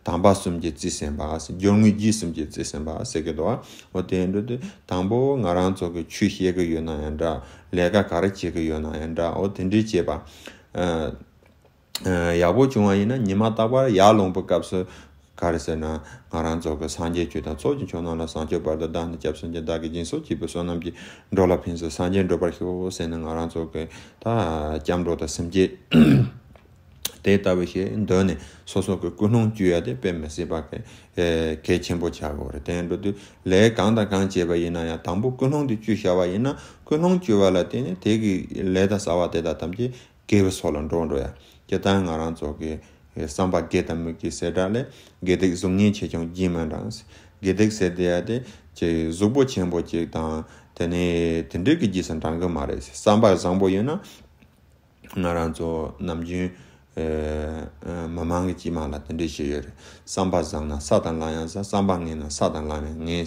དམ་པ་གསུམ་གྱིས་རྩིས་ཟིན་པ། སྦྱོར་དངོས་རྒྱུད་གསུམ་གྱིས་རྩིས་ཟིན་པ་ཟེར་གི་འདུག་འོ་དེ་འདྲ་དུས་དང་པོ་ང་རང་ཚོ་གི་ཆོས་བཤད་གི་ཡོད་ན་ཡང་འདྲ། ལས་ཀ་ག་རེ་བྱེད་གི་ཡོད་ན་ཡང་འདྲ། འོ་དེ་འདྲའི་བྱེད་པ་ཨ་ཨ་ཡག་པོ་བྱུང་བ་ཡིན་ན་ཉི་མ་རྟག་པར་ཡར་ལོངས་པའི་སྐབས་སུ་ག་རེ་ཟེར་ན། ང་རང་ཚོ་གི་སངས་རྒྱས་ཆོས་དང་ཚོགས་ཀྱི་མཆོག་རྣམས་ལ། བྱང་ཆུབ་བར་དུ་བདག་ནི་སྐྱབས་སུ་མཆི། བདག་གིས་སྦྱིན་སོགས་བགྱིས་པའི་བསོད་ནམས་ཀྱིས། འགྲོ་ལ་ཕན་ཕྱིར་སངས་རྒྱས་འགྲུབ་པར་ཤོག་ཟེར་ནས་ང་རང་ཚོ་གི་ད་སྐྱབས་འགྲོ་དང་སེམས་བསྐྱེད་དེ་ལྟ་བུ་ཞིག་འདོན་ནས་སོ་སོ་གི་ཀུན་སློང་བཅོས་ཡ་དེ་དཔེ་མི་སྲིད་པ་གི་ཨེ་གལ་ཆེན་པོ་ཆགས་དགོས་རེད། དེ་འགྲོ་དུས་ལས་གང་དང་གང་བྱས་པ་ཡིན་ན་ཡང་དང་པོ་ཀུན་སློང་དེ་བཅོས་བཞག་པ་ཡིན་ན་ཀུན་སློང་བཅོས་པ་ལ་བརྟེན་ནས་དེ་གི་ལས་དང་བྱ་བ་དེ་དག་ཐམས་ཅད་དགེ་བའི་ཕྱོགས་ལ་འགྲོ་འགྲོ་ཡ། སྤྱིར་བཏང་ང་རང་ཚོ་གི་བསམ་པ་དགེ་དང་མི་དགེའི་བྱེ་བྲག་ལས། དགེ་སྡིག་གཟུགས་བརྙན་ཆེ་ཆུང་རྗེས་མ་འབྲང་། དགེ་སྡིག་ཟེར་དེ་ཡ་དེ་ཅིག་གཟུགས་པོ་ཆེན་པོ་ཅིག་དང་དེ་ནས་དེ་འདྲའི་གི་རྗེས་སུ་འབྲང་གི་མ་རེད། བསམ་པ་བཟང་པོ་ཡོད་ན་ང་རང་ཚོ་ནམ་རྒྱུན་ཨ་མི་མང་གི་དཀྱིལ་མ་ལ་དེ་འདྲ་ཞིག་ཡོད་རེད། བསམ་པ་བཟང་ན་ས་དང་ལམ་ཡང་བཟང་། བསམ་པ་ངན་ན་ས་དང་ལམ་ཡང་ངན།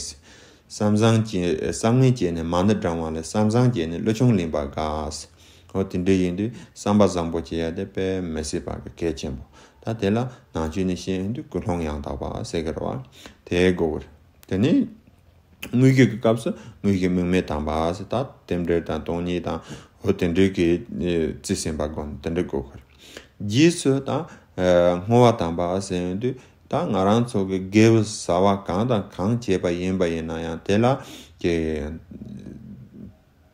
བསམ་བཟང་སྐྱེ་བསམ་ངན་སྐྱེས་ནས་མ་ཎི་བགྲང་བ་ལས། བསམ་བཟང་སྐྱེས་ནས་ཀླུ་ཆུང་ལེན་པ་དགའ། འོ་དེ་འདྲ་ཡིན་དུས་བསམ་པ་བཟང་པོ་བྱེད་ཡ་དེ་དཔེ་མི་སྲིད་པ་གི་གལ་ཆེན་པོ། ད་དེ་ལ་ནང་ཆོས་ནས་བཤད་ཡོང་དུས་ཀུན་སློང་ཡང་དག་པ་ཟེར་གི་རེད་བ། དེ་དགོས་གི་རེད། དེ་ནས་དངོས་གཞི་གི་སྐབས་སུ་དངོས་གཞི་དམིགས་མེད་དམ་པ་ཟེར། ད་རྟེན་འབྲེལ་དང་སྟོང་ཉིད་དང་འོ་དེ་འདྲའི་གི་རྩིས་ཟིན་པ་དགོས་ནས་དེ་འདྲ་དགོས་གི་རེད། རྗེས་སུ་ད་ཨ་བསྔོ་བ་དམ་པ་ཟེར་ཡོང་དུས་ད་ང་རང་ཚོ་གི་དགེ་བའི་བྱ་བ་གང་དང་གང་བྱས་པ་ཡིན་པ་ཡིན་ན་ཡང་དེ་ལ་གི་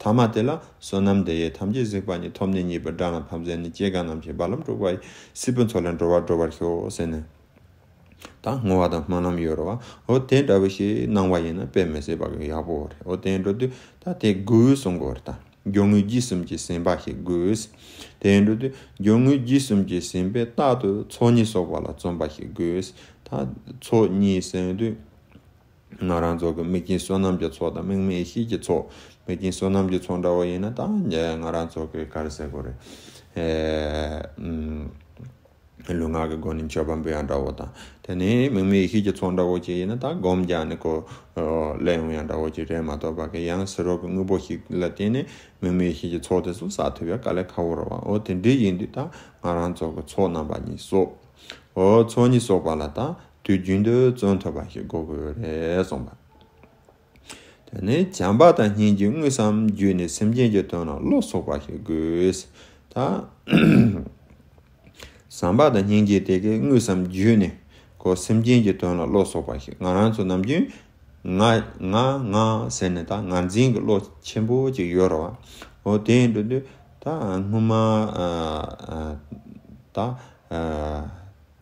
ཐ་མ་དེ་ལ་བསོད་ནམས་འདི་ཡིས་ཐམས་ཅད་གཟིགས་པ་ཉིད། ཐོབ་ནས་ཉེས་པའི་དགྲ་རྣམས་ཕམ་བྱས་ནས། སྐྱེ་རྒ་ན་འཆིའི་རྦ་རླབས་འཁྲུགས་པ་ཡི། སྲིད་པའི་མཚོ་ལས་འགྲོ་བ་སྒྲོལ་བར་ཤོག་ཟེར་ནས། ད་བསྔོ་བ་དང་སྨོན་ལམ་ཡོད་རེད་བ། འོ་དེ་འདྲ་བོ་ཞིག་གནང་བ་ཡིན་ན་དཔེ་མི་སྲིད་པ་གི་ཡག་པོ་རེད། འོ་དེ་འགྲོ་དུས་ད་དེ་དགོས་གསུང་གི་རེད། ད་སྦྱོར་དངོས་རྒྱུད་གསུམ་གྱིས་ཟིན་པ་ཞིག་དགོས། དེ་འགྲོ་དུས་སྦྱོར་དངོས་རྒྱུད་གསུམ་གྱིས་ཟིན་པས་རྟག་ཏུ་ཚོགས་གཉིས་གསོག་པ་ལ་བརྩོན་པ་ཞིག་དགོས། ད་ཚོགས་གཉིས་ཟེར་དུས། ང་རང་ཚོ་གི་དམིགས་རྐྱེན་བསོད་ནམས་ཀྱི་ཚོགས་དང་དམིགས་མེད་ཡེ་ཤེས་ཀྱི་ཚོགས། དམིགས་རྐྱེན་བསོད་ནམས་ཀྱི་ཚོགས་འདྲ་བོ་ཡིན་ན་ད་ང་རང་ཚོ་གི་ག་རེ་ཟེར་དགོས་རེད། ཨེ་ཨུམ། ལུས་ངག་གི་སྒོ་ནས་མཆོད་པ་འབུལ་ཡག་འདྲ་བོ་དང་། དེ་ནས་དམིགས་མེད་ཡེ་ཤེས་ཀྱི་ཚོགས་འདྲ་བོ་ཅིག་ཡིན་ན་ད་སྒོམ་རྒྱག་ནས་ཁོ་སླེབས་ཡོང་ཡག་འདྲ་བོ་ཅིག་རེད་མ་གཏོགས་པ་གི་ཡང་ཕྱི་རོལ་གྱི་དངོས་པོ་ཞིག་ལ་བརྟེན་ནས་དམིགས་མེད་ཡེ་ཤེས་ཀྱི་ཚོགས་དེ་ཚོ་བསགས་ཐུབ་ཡག་དཀའ་ལས་ཁག་པོ་རེད་བ། འོ་དེ་འདྲ་ཡིན་དུས་ད་ང་རང་ཚོ་གི་ཚོགས་རྣམ་པ་གཉིས་གསོག་འོ་ཚོགས་གཉིས་གསོག་པ་ལ་ད་དུས་རྒྱུན་དུ་བརྩོན་ཐུབ་པ་ཞིག་དགོས་ཀྱི་ཡོད་རེད་གསུངས་པ། དེ་ནས་བྱམས་པ་དང་སྙིང་རྗེ་དངོས་སམ་བརྒྱུད་ནས། སེམས་ཅན་གྱི་དོན་ལ་བློ་གསོག་པ་ཞིག་དགོས། ད་བྱམས་པ་དང་སྙིང་རྗེ་དེ་གའི་དངོས་སམ་བརྒྱུད་ནས་ཁོ་སེམས་ཅན་གྱི་དོན་ལ་བློ་གསོག་པ་ཞིག་ང་རང་ཚོ་ནམ་རྒྱུན་ ང་ང་ང་ཟེར་ནས་ད་ངར་འཛིན་གྱི་བློ་ཆེན་པོ་ཅིག་ཡོད་རེད་བ། འོ་དེ་ཡིན་དུས་ད་སྔོན་མ་ཨ་ཨ་ད་ཨ་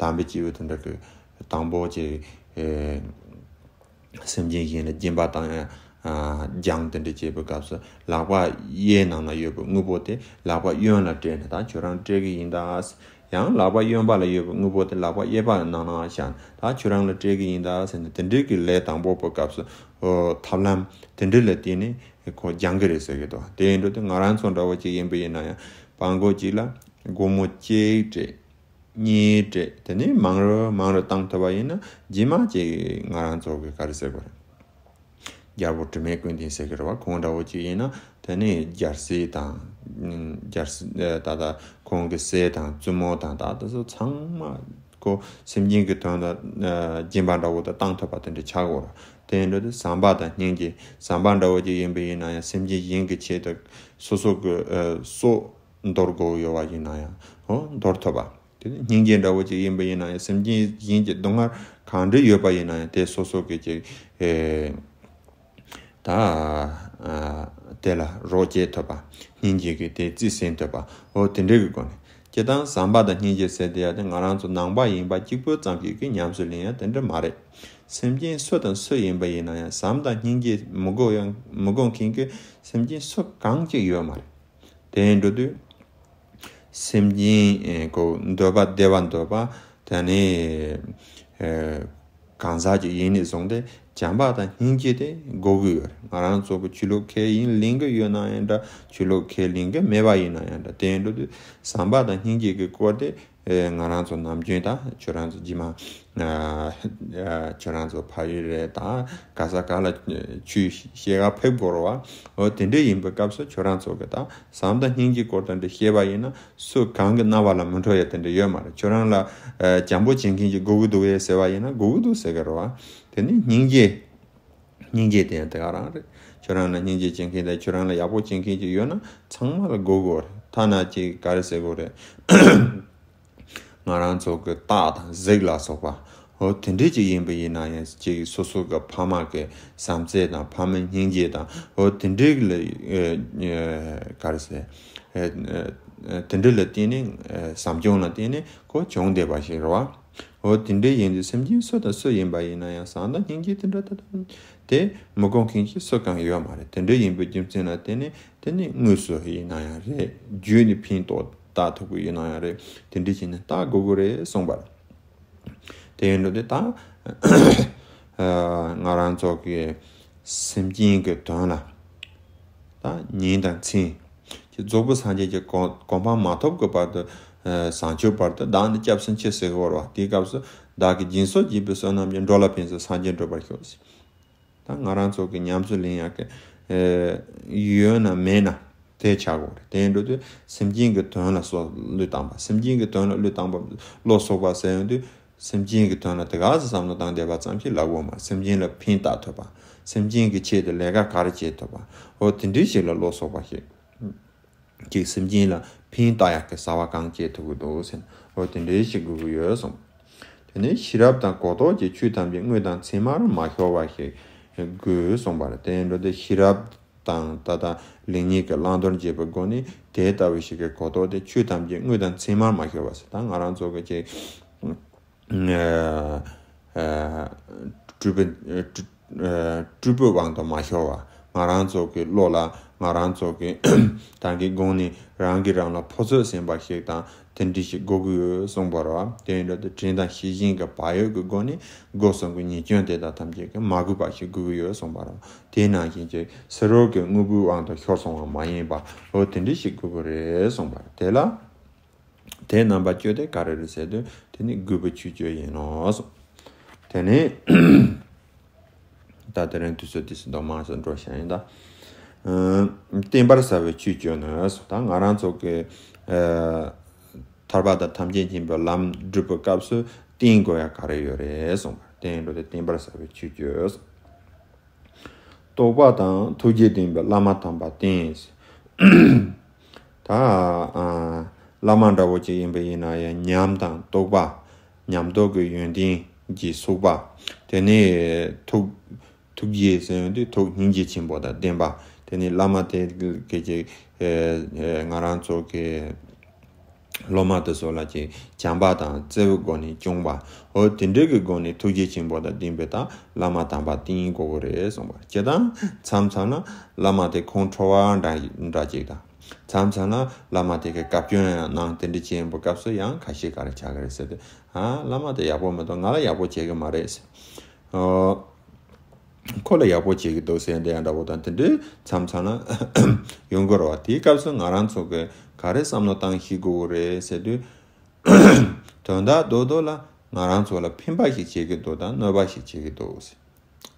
དམ་པའི་སྐྱེས་བུ་དེ་འདྲ་གི་དང་པོ་ཅིག་ཨེ་སེམས་ཅན་གཞན་ལ་སྦྱིན་པ་དང་ཨ་སྦྱང་དེ་འདྲ་བྱེད་པའི་སྐབས་སུ་ལག་པ་གཡས་ནང་ན་ཡོད་པའི་དངོས་པོ་དེ་ལག་པ་གཡོན་ལ་སྤྲད་ནས་ད་ཁྱོད་རང་སྤྲད་གི་ཡིན་ད། ཡང་ལག་པ་གཡོན་པ་ལ་ཡོད་པའི་དངོས་པོ་དེ་ལག་པ་གཡས་པ་ནང་ན་བཞག་ད་ཁྱོད་རང་ལ་སྤྲད་གི་ཡིན་ད་ཟེར་ནས་དེ་འདྲའི་གི་ལས་དང་པོ་པའི་སྐབས་སུ་ཨོ་ཐབས་ལམ་དེ་འདྲ་ལ་བརྟེན་ནས་ཁོ་སྦྱང་གི་རེད་ཟེར་གི་འདུག་དེ་ཡིན་དུས་དེ་ང་རང་ཚོ་འདྲ་བོ་ཅིག་ཡིན་པ་ཡིན་ན་ཡང་བར་མགོ་གཅིག་ལ་སྒོར་མོ་གཅིག་སྤྲད། གཉིས་སྤྲད། དེ་ནས་མང་རུ་མང་རུ་བཏང་ཐུབ་པ་ཡིན་ན་རྗེས་མ་ཅིག་ང་རང་ཚོ་གི་ག་རེ་ཟེར་དགོས་རེད། རྒྱལ་པོ་དྲི་མེད་ཀུན་ལྡན་ཟེར་གི་རེད་བ། ཁོང་འདྲ་བོ་ཅིག་ཡིན་ན་དེ་ནས་རྒྱལ་སྲིད་དང་། རྒྱལ་སྲིད་ད་ལྟ་ཁོང་གི་སྲས་དང་བཙུན་མོ་དང་ད་ལྟ་སོ་ཚང་མ་ཁོ་སེམས་ཅན་གྱི་དོན་ལ་སྦྱིན་པ་འདྲ་བོ་དང་བཏང་ཐུབ་པ་དེ་འདྲ་ཆགས་དགོས་རེད། དེ་ཡིན་དུས་ཟམ་པ་དང་སྙིང་རྗེ། ཟམ་པ་འདྲ་བོ་ཅིག་ཡིན་པ་ཡིན་ན་ཡང་སེམས་ཅན་གཞན་གྱི་ཆེད་དུ་སོ་སོ་གི་སྲོག་འདོར་དགོས་ཡོད་པ་ཡིན་ན་ཡང་ཧོ་འདོར་ཐུབ་པ། དེ་ནས་སྙིང་རྗེ་འདྲ་བོ་ཅིག་ཡིན་པ་ཡིན་ན་ཡང་སེམས་ཅན་གཞན་གྱི་སྡུག་བསྔལ་གང་འདྲ་ཡོད་པ་ཡིན་ན་ཡང་དེ་སོ་སོ་གི་ཅིག་ཨེ་ད་ཨ་དེ་ལ་རོགས་བྱེད་ཐུབ་པ། སྙིང་རྗེ་གི་དེ་རྩིས་ཟིན་ཐུབ་པ། འོ་དེ་འདྲ་གི་སྒོ་ནས་སྤྱིར་བཏང་ཟམ་པ་དང་སྙིང་རྗེ་ཟེར་དེ་ཡང་དེ་ང་རང་ཚོ་ནང་པ་ཡིན་པ་གཅིག་པུ་ཙམ་ཞིག་གིས་ཉམས་སུ་ལེན་ཡ་དེ་འདྲ་མ་རེད། སེམས་ཅན་སུ་དང་སུ་ཡིན་པ་ཡིན་ན་ཡང་ཟམ་དང་སྙིང་རྗེ་མི་དགོས་ཡང་མི་དགོས་མཁན་གྱི་སེམས་ཅན་སུ་གང་ཅིག་ཡོད་མ་རེད། དེ་འགྲོ་དུས། སེམས་ཅན་ཨེ་ཁོ་འདོད་པ་བདེ་བ་འདོད་པ་དེ་ནི་ཨེ་གང་ཟག་ཅིག་ཡིན་ནས་བཟུང་སྟེ་བྱམས་པ་དང་སྙིང་རྗེ་དེ་དགོས་ཀྱི་ཡོད་རེད། ང་རང་ཚོ་གི་ཆོས་ལུགས་ཁས་ཡིན་ལེན་གྱི་ཡོད་ན་ཡང་འདྲ། ཆོས་ལུགས་ཁས་ལེན་གྱི་མེད་པ་ཡིན་ན་ཡང་འདྲ། དེ་འགྲོ་དུས་བྱམས་པ་དང་སྙིང་རྗེ་གི་སྐོར་དེ་ཨེ་ང་རང་ཚོ་ནམ་རྒྱུན་དང་ཁྱོད་རང་ཚོ་རྗེས་མ་ཨ་ཨ་ཁྱོད་རང་ཚོ་ཕ་ཡུལ་རེད་དང་ག་ས་ག་ལ་ཆོས་བཤད་ག་ཕེབས་དགོས་རེད་བ། འོ་དེ་འདྲ་ཡིན་པའི་སྐབས་སུ་ཁྱོད་རང་ཚོ་གི་ད་བྱམས་དང་སྙིང་རྗེ་སྐོར་དེ་འདྲ་བཤད་པ་ཡིན་ན་སུ་གང་གི་རྣ་བ་ལ་མི་འཕྲོད་ཡ་དེ་འདྲ་ཡོད་མ་རེད། ཁྱོད་རང་ལ་ཨ་བྱམས་པོ་བྱེད་མཁན་ཅིག་དགོས་ཀྱི་འདུག་གས་ཟེར་བ་ཡིན་ན་དགོས་ཀྱི་འདུག་ཟེར་གི་རེད་བ། དེ་ནི་སྙིང་རྗེ། སྙིང་རྗེ་དེ་ཡང་དེ་ག་རང་རེད། ཁྱོད་རང་ལ་སྙིང་རྗེ་བྱེད་མཁན་དང་ཁྱོད་རང་ལ་ཡག་པོ་བྱེད་མཁན་ཅིག་ཡོད་ན་ཚང་མ་ལ་དགོས་དགོས་རེད། ཐ་ན་ཅིག་ག་རེ་ཟེར་དགོས་རེད། ང་རང་ཚོ་གི་སྟག་དང་གཟིག་ལ་སོགས་པ། འོ་དེ་འདྲས་ཅིག་ཡིན་པ་ཡིན་ན་ཡང་ཅིག་སོ་སོ་གི་ཕ་མ་གི་བྱམས་བརྩེ་དང་ཕ་མའི་སྙིང་རྗེ་དང་འོ་དེ་འདྲས་ལ་ཨེ་ཨེ་ག་རེ་ཟེར། ཨེ་ཨེ་དེ་འདྲས་ལ་བརྟེན་ནས་ཨེ་བྱམས་སྐྱོང་ལ་བརྟེན་ནས་ཁོ་བྱུང་བསྡད་པ་ཞིག་རེད་བ། འོ་དེ་འདྲས་ཡིན་དུས་སེམས་ཅན་སུ་དང་སུ་ཡིན་པ་ཡིན་ན་ཡང་བྱམས་དང་སྙིང་རྗེ་དེ་འདྲ་ད་དུང་དེ་མི་དགོས་མཁན་ཞིག་སུ་གང་ཡོད་མ་རེད། དེ་འདྲས་ཡིན་པའི་རྒྱུ་མཚན་ལ་བརྟེན་ནས་དེ་ནི་དངོས་སུ་ཡིན་ན་ཡང་རེད། རྒྱུད་ནས་ཕན་ཐོགས་ལྟ་ཐུབ་ཀྱི་ཡོད་ན་ཡང་རེད། དེ་འདྲ་བྱས་ནས་ལྟ་དགོས་ཀྱི་རེད་གསུངས་པ་རེད། དེ་ཡིན་དུས་དེ་ད་ང་རང་ཚོ་གི་སེམས་ཅན་གྱི་དོན་ལ་ད་ཉིན་དང་མཚན་གྱི་རྫོགས་པའི་སངས་རྒྱས་ཀྱི་གོ་གོ་འཕང་མ་ཐོབ་ཀྱི་བར་དུ་བྱང་ཆུབ་བར་དུ་བདག་ནི་སྐྱབས་སུ་མཆི་ཟེར་གི་ཡོད་རེད་བ། དེའི་སྐབས་སུ་བདག་གིས་སྦྱིན་སོགས་བགྱིས་པའི་བསོད་ནམས་ཀྱིས། འགྲོ་ལ་ཕན་ཕྱིར་སངས་རྒྱས་འགྲུབ་པར་ཤོག་ད་ང་རང་ཚོ་གི་ཉམས་སུ་ལེན་ཡག་གི་ཨེ་ཡོད་ན་མེད་ན་དེ་ཆགས་དགོས་རེད། དེ་འགྲོ་དུས་སེམས་ཅན་གྱི་དོན་ལ་སོགས་བློས་བཏང་པ། སེམས་ཅན་གྱི་དོན་ལ་བློས་བཏང་པ་བློ་གསོག་པ་ཟེར་ཡོང་དུས་སེམས་ཅན་གྱི་དོན་ལ་དེ་ག་ཚོད་བསམ་བློ་བཏང་བསྡད་པ་ཙམ་ཞིག་ལབ་དགོས་མ་རེད། སེམས་ཅན་ལ་ཕན་བཏགས་ཐུབ་པ། སེམས་ཅན་གྱི་ཆེད་དུ་ལས་ཀ་ག་རེ་བྱེད་ཐུབ་པ། འོ་དེ་འདྲའི་ཞིག་ལ་བློ་གསོག་པ་ཞིག་ཅིག་སེམས་ཅན་ལ་ཕན་བཏགས་ཡག་གི་བྱ་བ་གང་བྱེད་ཐུབ་ཀྱི་འདུག་ཟེར་ན། འོ་དེ་འདྲའི་ཞིག་དགོས་ཀྱི་ཡོད་གསུངས། དེ་ནས་ཤེས་རབ་དང་གོ་རྟོགས་ཀྱིས་ཆོས་ཐམས་ཅད་དངོས་དང་མཚན་མར་མ་ཤོར་བ་ཞིག་དགོས་གསུངས་པ་རེད། དེ་འགྲོ་དུས་ཤེས་རབ་དང་ད་ལྟ་ལེགས་ཉེས་ཀྱི་བླང་དོར་འབྱེད་པའི་སྒོ་ནས་དེ་ལྟ་བུ་ཞིག་གི་གོ་རྟོགས་དེ་ཆོས་ཐམས་ཅད་དངོས་དང་མཚན་མར་མ་ཤོར་བ་ཟེར། ད་ང་རང་ཚོ་གི་ཅིག་ཨ་ཨ་སྤྲུལ་པའི་ཨ་སྤྲུལ་པའི་དབང་དུ་མ་ཤོར་བ། ང་རང་ཚོ་གི་བློ་ལ་ང་རང་ཚོ་གི་ད་གིན་གོང་ནས་རང་གིས་རང་ལ་ཕོ་ཚོད་ཟིན་པ་ཞིག་དང་དེ་འདྲ་ཞིག་དགོས་ཀྱི་ཡོད་གསུངས་པ་རེད་བ། དེ་ཡིན་དུས་དྲིན་དང་ཤེས་བཞིན་གྱི་བག་ཡོད་ཀྱི་སྒོ་ནས་སྒོ་གསུམ་གྱི་ཉེས་སྐྱོན་དེ་དག་ཐམས་ཅད་ཀྱིས་མ་གོས་པ་ཞིག་དགོས་ཀྱི་ཡོད་གསུངས་པ་རེད་བ། དེ་ནང་བཞིན་གྱི་ཕྱི་རོལ་གྱི་དངོས་པོའི་དབང་དུ་ཤོར་སོང་བ་མ་ཡིན་པ། འོ་དེ་འདྲ་ཞིག་དགོས་ཀྱི་རེད་གསུངས་པ་རེད། དེ་ལ། དེ་རྣམ་པ་བཅུ་དེ་ག་རེ་རེད་ཟེར་དུས་དེ་ནི་དགོས་པའི་ཆོས་བཅུ་ཡིན་ནོ། དེ་ནི་ད་དེ་རིང་དུས་ཚོད་དུས་སུ་འདུག་མང་སུ་འགྲོ་བཞིན་ཡིན་ད། ཨ་བསྟེན་པར་བྱ་བའི་ཆོས་བཅུ་ནི་ད་ང་རང་ཚོ་གི་ཨ་ཐར་པ་དང་ཐམས་ཅད་མཁྱེན་པའི་ལམ་སྒྲུབ་པའི་སྐབས་སུ་བསྟེན་དགོས་ཡ་ག་རེ་ཡོད་རེད་གསུངས་པ། བསྟེན་འགྲོ་དེ་བསྟེན་པར་བྱ་བའི་ཆོས་བཅུ། རྟོགས་པ་དང་ཐུགས་རྗེ་ལྡན་པའི་བླ་མ་དམ་པ་བསྟེན། ད་ཨ་བླ་མ་འདྲ་བོ་ཅིག་ཡིན་པ་ཡིན་ན་ཡང་ཉམས་དང་རྟོགས་པ། ཉམས་རྟོགས་ཀྱི་ཡོན་ཏན་གྱིས་གཟུགས་པ། དེ་ནས་ཐུགས་ ཐུགས་རྗེ་ཟེར་ཡོང་དུས་ཐུགས་སྙིང་རྗེ་ཆེན་པོ་དང་ལྡན་པ། དེ་ནི་བླ་མ་དེ་གི་ཅིག་ཨེ་ཨེ་ང་རང་ཚོ་གི་སློབ་མ་དེ་ཚོ་ལ་ཅིག་བྱམས་པ་དང་བརྩེ་བའི་སྒོ་ནས་སྐྱོང་བ། འོ་དེ་འདྲའི་གི་སྒོ་ནས་ཐུགས་རྗེ་ཆེན་པོ་དང་ལྡན་པའི་ད་བླ་མ་དམ་པ་བསྟེན་དགོས་ཀྱི་རེད་གསུངས་པ། སྤྱིར་བཏང་མཚམས་མཚམས་ལ་བླ་མ་དེ་ཁོང་ཁྲོ་བ་འདྲ་འདྲ་ཅིག་དང་། མཚམས་མཚམས་ལ་བླ་མ་དེ་གི་བཀའ་བཀྱོན་ཡང་གནང་། དེ་འདྲ་བྱེད་པའི་སྐབས་སུ་ཡང་ཁ་ཤས་ག་རེ་ཆགས་ཀྱི་རེད་ཟེར་དུས། ཨ། བླ་མ་དེ་ཡག་པོ་མི་འདུག་ང་ལ་ཡག་པོ་བྱེད་ཀྱི་མ་རེད་ཟེར། ཨོ། ཁོ་ལ་ཡག་པོ་བྱེད་ཀྱི་འདུག་ཟེར་འདི་ཡང་འདྲ་པོ་དང་དེ་འདྲའི་མཚམས་མཚམས་ལ་ཡོང་གི་རེད་བ། དེའི་སྐབས་སུ་ང་རང་ཚོ་གི་ག་རེ་བསམ་བློ་བཏང་ཤེས་དགོས་ཀྱི་རེད་ཟེར་དུས། དོན་དག་རྡོག་རྡོག་ལ་ང་རང་ཚོ་ལ་ཕན་པ་ཞིག་བྱེད་ཀྱི་འདུག་དང་གནོད་པ་ཞིག་བྱེད་ཀྱི་འདུག་ཟེར།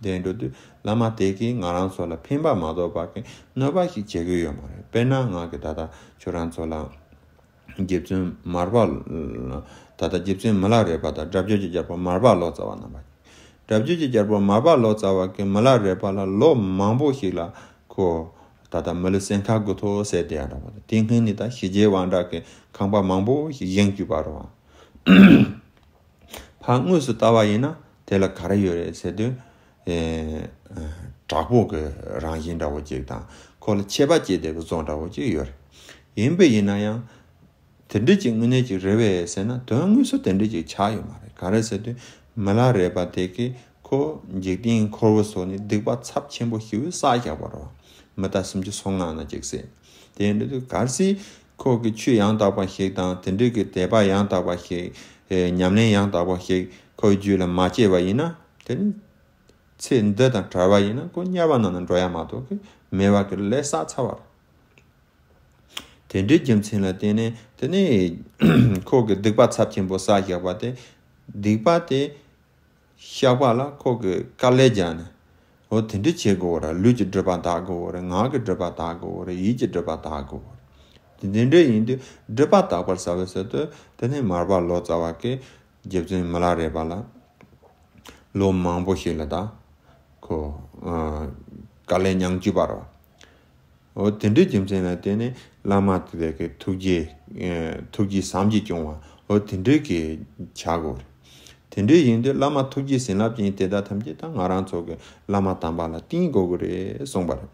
དེ་འགྲོ་དུས་བླ་མ་དེ་གིས་ང་རང་ཚོ་ལ་ཕན་པ་མ་གཏོགས་པ་གི་གནོད་པ་ཞིག་བྱེད་ཀྱི་ཡོད་མ་རེད། དཔེར་ན་ང་གི་ད་ལྟ་ཁྱོད་རང་ཚོ་ལ། རྗེ་བཙུན་མར་པ། ད་ལྟ་རྗེ་བཙུན་མི་ལ་རས་པ་དང་སྒྲ་བསྒྱུར་གྱི་རྒྱལ་པོ་མར་པ་ལོ་ཙཱ་བ་རྣམ་པ། སྒྲ་བསྒྱུར་གྱི་རྒྱལ་པོ་མར་པ་ལོ་ཙཱ་བ་གིས་མི་ལ་རས་པ་ལ་ལོ་མང་པོ་ཞིག་ལ་ཁོ་ད་ལྟ་མི་ལུས་སྲན་ཁ་དགུ་ཐོག་ཟེར་དེ་ཡང་འདྲ་བ་དང་། དེ་སྔོན་ནས་ད་ཞི་རྒྱས་དབང་དྲག་གི་ཁང་པ་མང་པོ་ཞིག་བཞེངས་བཅུག་པ་རེད་བ། ཕར་དངོས་སུ་ལྟ་བ་ཡིན་ན་དེ་ལ་ག་རེ་ཡོད་རེད་ཟེར་དུས། ཨེ། དྲག་པོ་གི་རང་བཞིན་འདྲ་བོ་ཅིག་དང་ཁོ་ལ་ཆད་པ་བཅད་བསྡད་པའི་བཟོ་འདྲ་བོ་ཅིག་ཡོད་རེད། ཡིན་པས་ཡིན་ན་ཡང་། དེ་འདྲ་ཅིག་དངོས་གནས་ཅིག་རེད་པས་ཟེར་ན་དོན་དངོས་སུ་དེ་འདྲ་ཅིག་ཆགས་ཡོད་མ་རེད། ག་རེ་ཟེར་དུས་མི་ལ་རས་པ་དེ་གིས་ཁོ་འཇིག་རྟེན་འཁོར་བའི་ཕྱོགས་ནས་སྡིག་པ་ཚབས་ཆེན་པོ་ཞེ་པོ་བསགས་བཞག་པ་རེད་བ། མི་རྟ་སུམ་ཅུ་སོ་ལྔ་ན་ཅིག་ཟེར། དེ་འདྲ་དུས་གལ་སྲིད་ཁོ་གི་ཆོས་ཡང་དག་པ་ཞིག་དང་དེ་འདྲ་གི་དད་པ་ཡང་དག་པ་ཞིག་ཨེ། ཉམས་ལེན་ཡང་དག་པ་ཞིག་ཁོའི་རྒྱུད་ལ་མ་སྐྱེས་པ་ཡིན་ན། དེ་ནི་ཚེ་འདི་དང་བྲལ་བ་ཡིན་ན་ཁོ་དམྱལ་བ་ནང་ན་འགྲོ་ཡ་མ་གཏོགས་ཀྱི་མེད་པ་གི་ལས་བསགས་ཚར་བ་རེད། དེ་འདྲའི་རྒྱུ་མཚན་ལ་བརྟེན་ནས་དེ་ནི་ཁོ་གི་སྡིག་པ་ཚབས་ཆེན་པོ་བསགས་བཞག་པ་དེ། སྡིག་པ་དེ་བཤགས་པ་ལ་ཁོ་གི་དཀའ་ལས་བརྒྱབ་ནས། འོ་དེ་འདྲ་བྱེད་དགོས་རེད། ལུས་ཀྱི་སྒྲིབ་པ་དག་དགོས་རེད། ངག་གི་སྒྲིབ་པ་དག་དགོས་རེད། ཡིད་ཀྱི་སྒྲིབ་པ་དག་དགོས་རེད། དེ་འདྲ་ཡིན་དུས་སྒྲིབ་པ་དག་པར་བྱ་བའི་ཆེད་དུ་དེ་ནི་མར་པ་ལོ་ཙཱ་བ་གིས་རྗེ་བཙུན་མི་ལ་རས་པ་ལ་ལོ་མང་པོ་ཞིག་ལ་ད་ཁོ་ཨ་དཀའ་ལས་མྱངས་བཅུག་པ་རེད། འོ་དེ་འདྲའི་རྒྱུ་མཚན་ལ་བརྟེན་ནས་བླ་མ་དེ་གི་ཐུགས་རྗེ་ཨེ་ཐུགས་རྗེ་བསམ་གྱིས་སྐྱོང་བ་འོ་དེ་འདྲའི་གི་བྱ་དགོས་རེད། དེ་འདྲའི་ཡིན་དུས་བླ་མ་ཐུགས་རྗེ་བྱིན་རླབས་ཅན་དེ་དག་ཐམས་ཅད་ད་ང་རང་ཚོ་གི་བླ་མ་དམ་པ་ལ་བསྟེན་དགོས་ཀྱི་རེད་གསུངས་པ་རེད།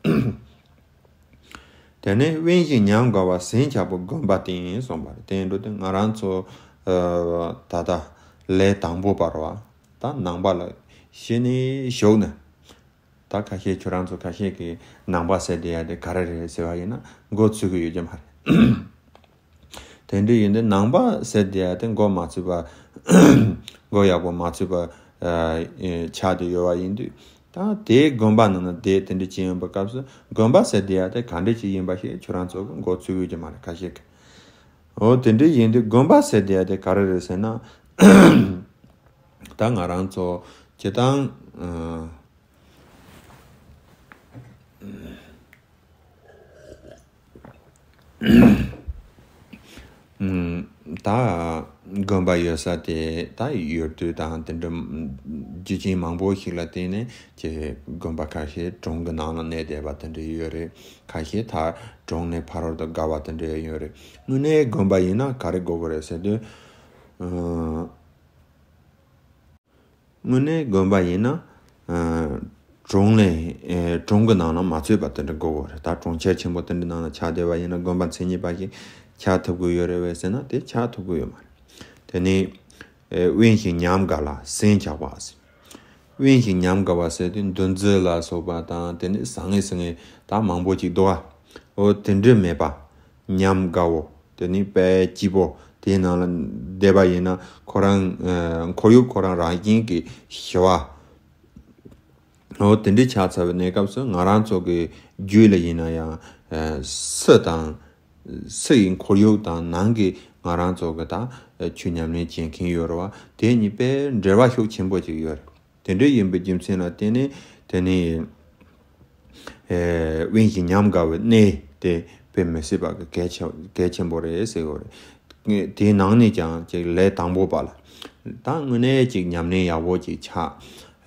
དེ་ནས་དབེན་ཞིང་ཉམས་དགའ་བ་ཟིན་ཆགས་པའི་དགོན་པ་བསྟེན་གསུངས་པ་རེད། དེ་འགྲོ་དུས་ང་རང་ཚོ་ཨ་ད་ལྟ་ལས་དང་པོ་པ་རེད་བ། ད་ནང་པ་ལ་གཞི་ནས་ཞུགས་ནས། ད་ཁ་ཤས་ཁྱོད་རང་ཚོ་ཁ་ཤས་ཀྱིས་ནང་པ་ཟེར་བསྡད་ཡ་དེ་ག་རེ་རེད་ཟེར་བ་ཡིན་ན་མགོ་ཚོས་ཀྱི་ཡོད་ཀྱི་མ་རེད། དེ་འདྲ་ཡིན་དུས་ནང་པ་ཟེར་བསྡད་ཡ་དེ་མགོ་མ་ཚོས་པ། མགོ་ཡག་པོ་མ་ཚོས་པ་ཨ་ཆགས་བསྡད་ཡོད་པ་ཡིན་དུས། ད་དེའི་དགོན་པ་ནང་ན་བསྡད་དེ་འདྲ་བྱེད་ཡོང་པའི་སྐབས་སུ་དགོན་པ་ཟེར་བསྡད་ཡ་དེ་ག་འདྲ་ཅིག་ཡིན་པ་ཞིག་ཁྱོད་རང་ཚོ་གི་མགོ་ཚོས་ཀྱི་ཡོད་ཀྱི་མ་རེད་ཁ་ཤས་ཀྱིས། འོ་དེ་འདྲ་ཡིན་དུས་དགོན་པ་ཟེར་བསྡད་ཡ་དེ་ག་རེ་རེད་ཟེར་ན། ད་ང་རང་ཚོ་སྤྱིར་བཏང་ཨ། ད་དགོན་པ་ཡོད་ས་དེ་ད་ཡུལ་དུས་དང་དེ་འདྲ་རྒྱུ་རྐྱེན་མང་པོ་ཞིག་ལ་བརྟེན་ནས་ཀྱི་དགོན་པ་ཁ་ཤས་གྲོང་གི་ནང་ལ་གནས་བསྡད་པ་དེ་འདྲ་ཡོད་རེད། ཁ་ཤས་ད་གྲོང་ནས་ཕ་རོལ་ཏུ་དགའ་བ་དེ་འདྲ་ཡོད་རེད། དངོས་གནས་དགོན་པ་ཡིན་ན་ག་རེ་དགོས་ཀྱི་རེད་ཟེར་དུས། དངོས་གནས་དགོན་པ་ཡིན་ན། ཨ་གྲོང་ལས་ཨེ་གྲོང་གི་ནང་ན་མ་ཚུད་པ་དེ་འདྲ་དགོས་ཀྱི་རེད། ད་གྲོང་ཁྱེར་ཆེན་པོ་དེ་འདྲ་ནང་ན་ཆགས་བསྡད་པ་ཡིན་ན་དགོན་པ་མཚན་ཉིད་པ་ཞིག་ཆགས་ཐུབ་ཀྱི་ཡོད་རེད་པས་ཟེར་ན་དེ་ཆགས་ཐུབ་ཀྱི་ཡོད་མ་རེད། དེ་ནས་ཨེ་དབེན་ཞིང་ཉམས་དགའ་ལ་ཟིན་ཆགས་པ་ཟེར། དབེན་ཞིང་ཉམས་དགའ་བ་ཟེར་དུས་འདུ་འཛི་ལ་སོགས་པ་དང་དེ་ནས་ཟང་ངེ་ཟིང་ངེ་ད་མང་པོ་ཅིག་འདུག་ཨ། འོ་དེ་འདྲ་མེད་པ། ཉམས་དགའ་བོ། དེ་ནི་དཔེ་སྐྱིད་པོ་དེའི་ནང་ལ་བསྡད་པ་ཡིན་ན་ཁོ་རང་ཨ་ཁོར་ཡུག་ཁོ་རང་རང་བཞིན་གྱིས་ཞི་བ། འོ་དེ་འདྲའི་ཆགས་ཚར་བའི་གནས་སྐབས་སུ་ང་རང་ཚོ་གི་རྒྱུད་ལ་ཡིན་ན་ཡང་ཨ་སུ་དང་སུ་ཡི་ཁོར་ཡུག་དང་ནང་གི་ང་རང་ཚོ་གི་ད་ཆོས་ཉམས་ལེན་བྱེད་མཁན་ཡོད་རེད་བ། དེ་གཉིས་དཔེ་འབྲེལ་བ་ཤུགས་ཆེན་པོ་ཅིག་ཡོད་རེད། དེ་འདྲ་ཡིན་པའི་རྒྱུ་མཚན་ལ་བརྟེན་ནས་དེ་ནི་ཨེ་དབེན་ཞིང་ཉམས་དགའ་བའི་གནས་དེ་དཔེ་མི་སྲིད་པ་གི་གལ་ཆེ་གལ་ཆེན་པོ་རེད་ཟེར་གྱི་ཡོད་རེད། དེའི་ནང་ནས་ཀྱང་ཅིག་ལས་དང་པོ་པ་ལ་ད་དངོས་གནས་ཅིག་ཉམས་ལེན་ཡག་པོ་ཅིག་ཆགས།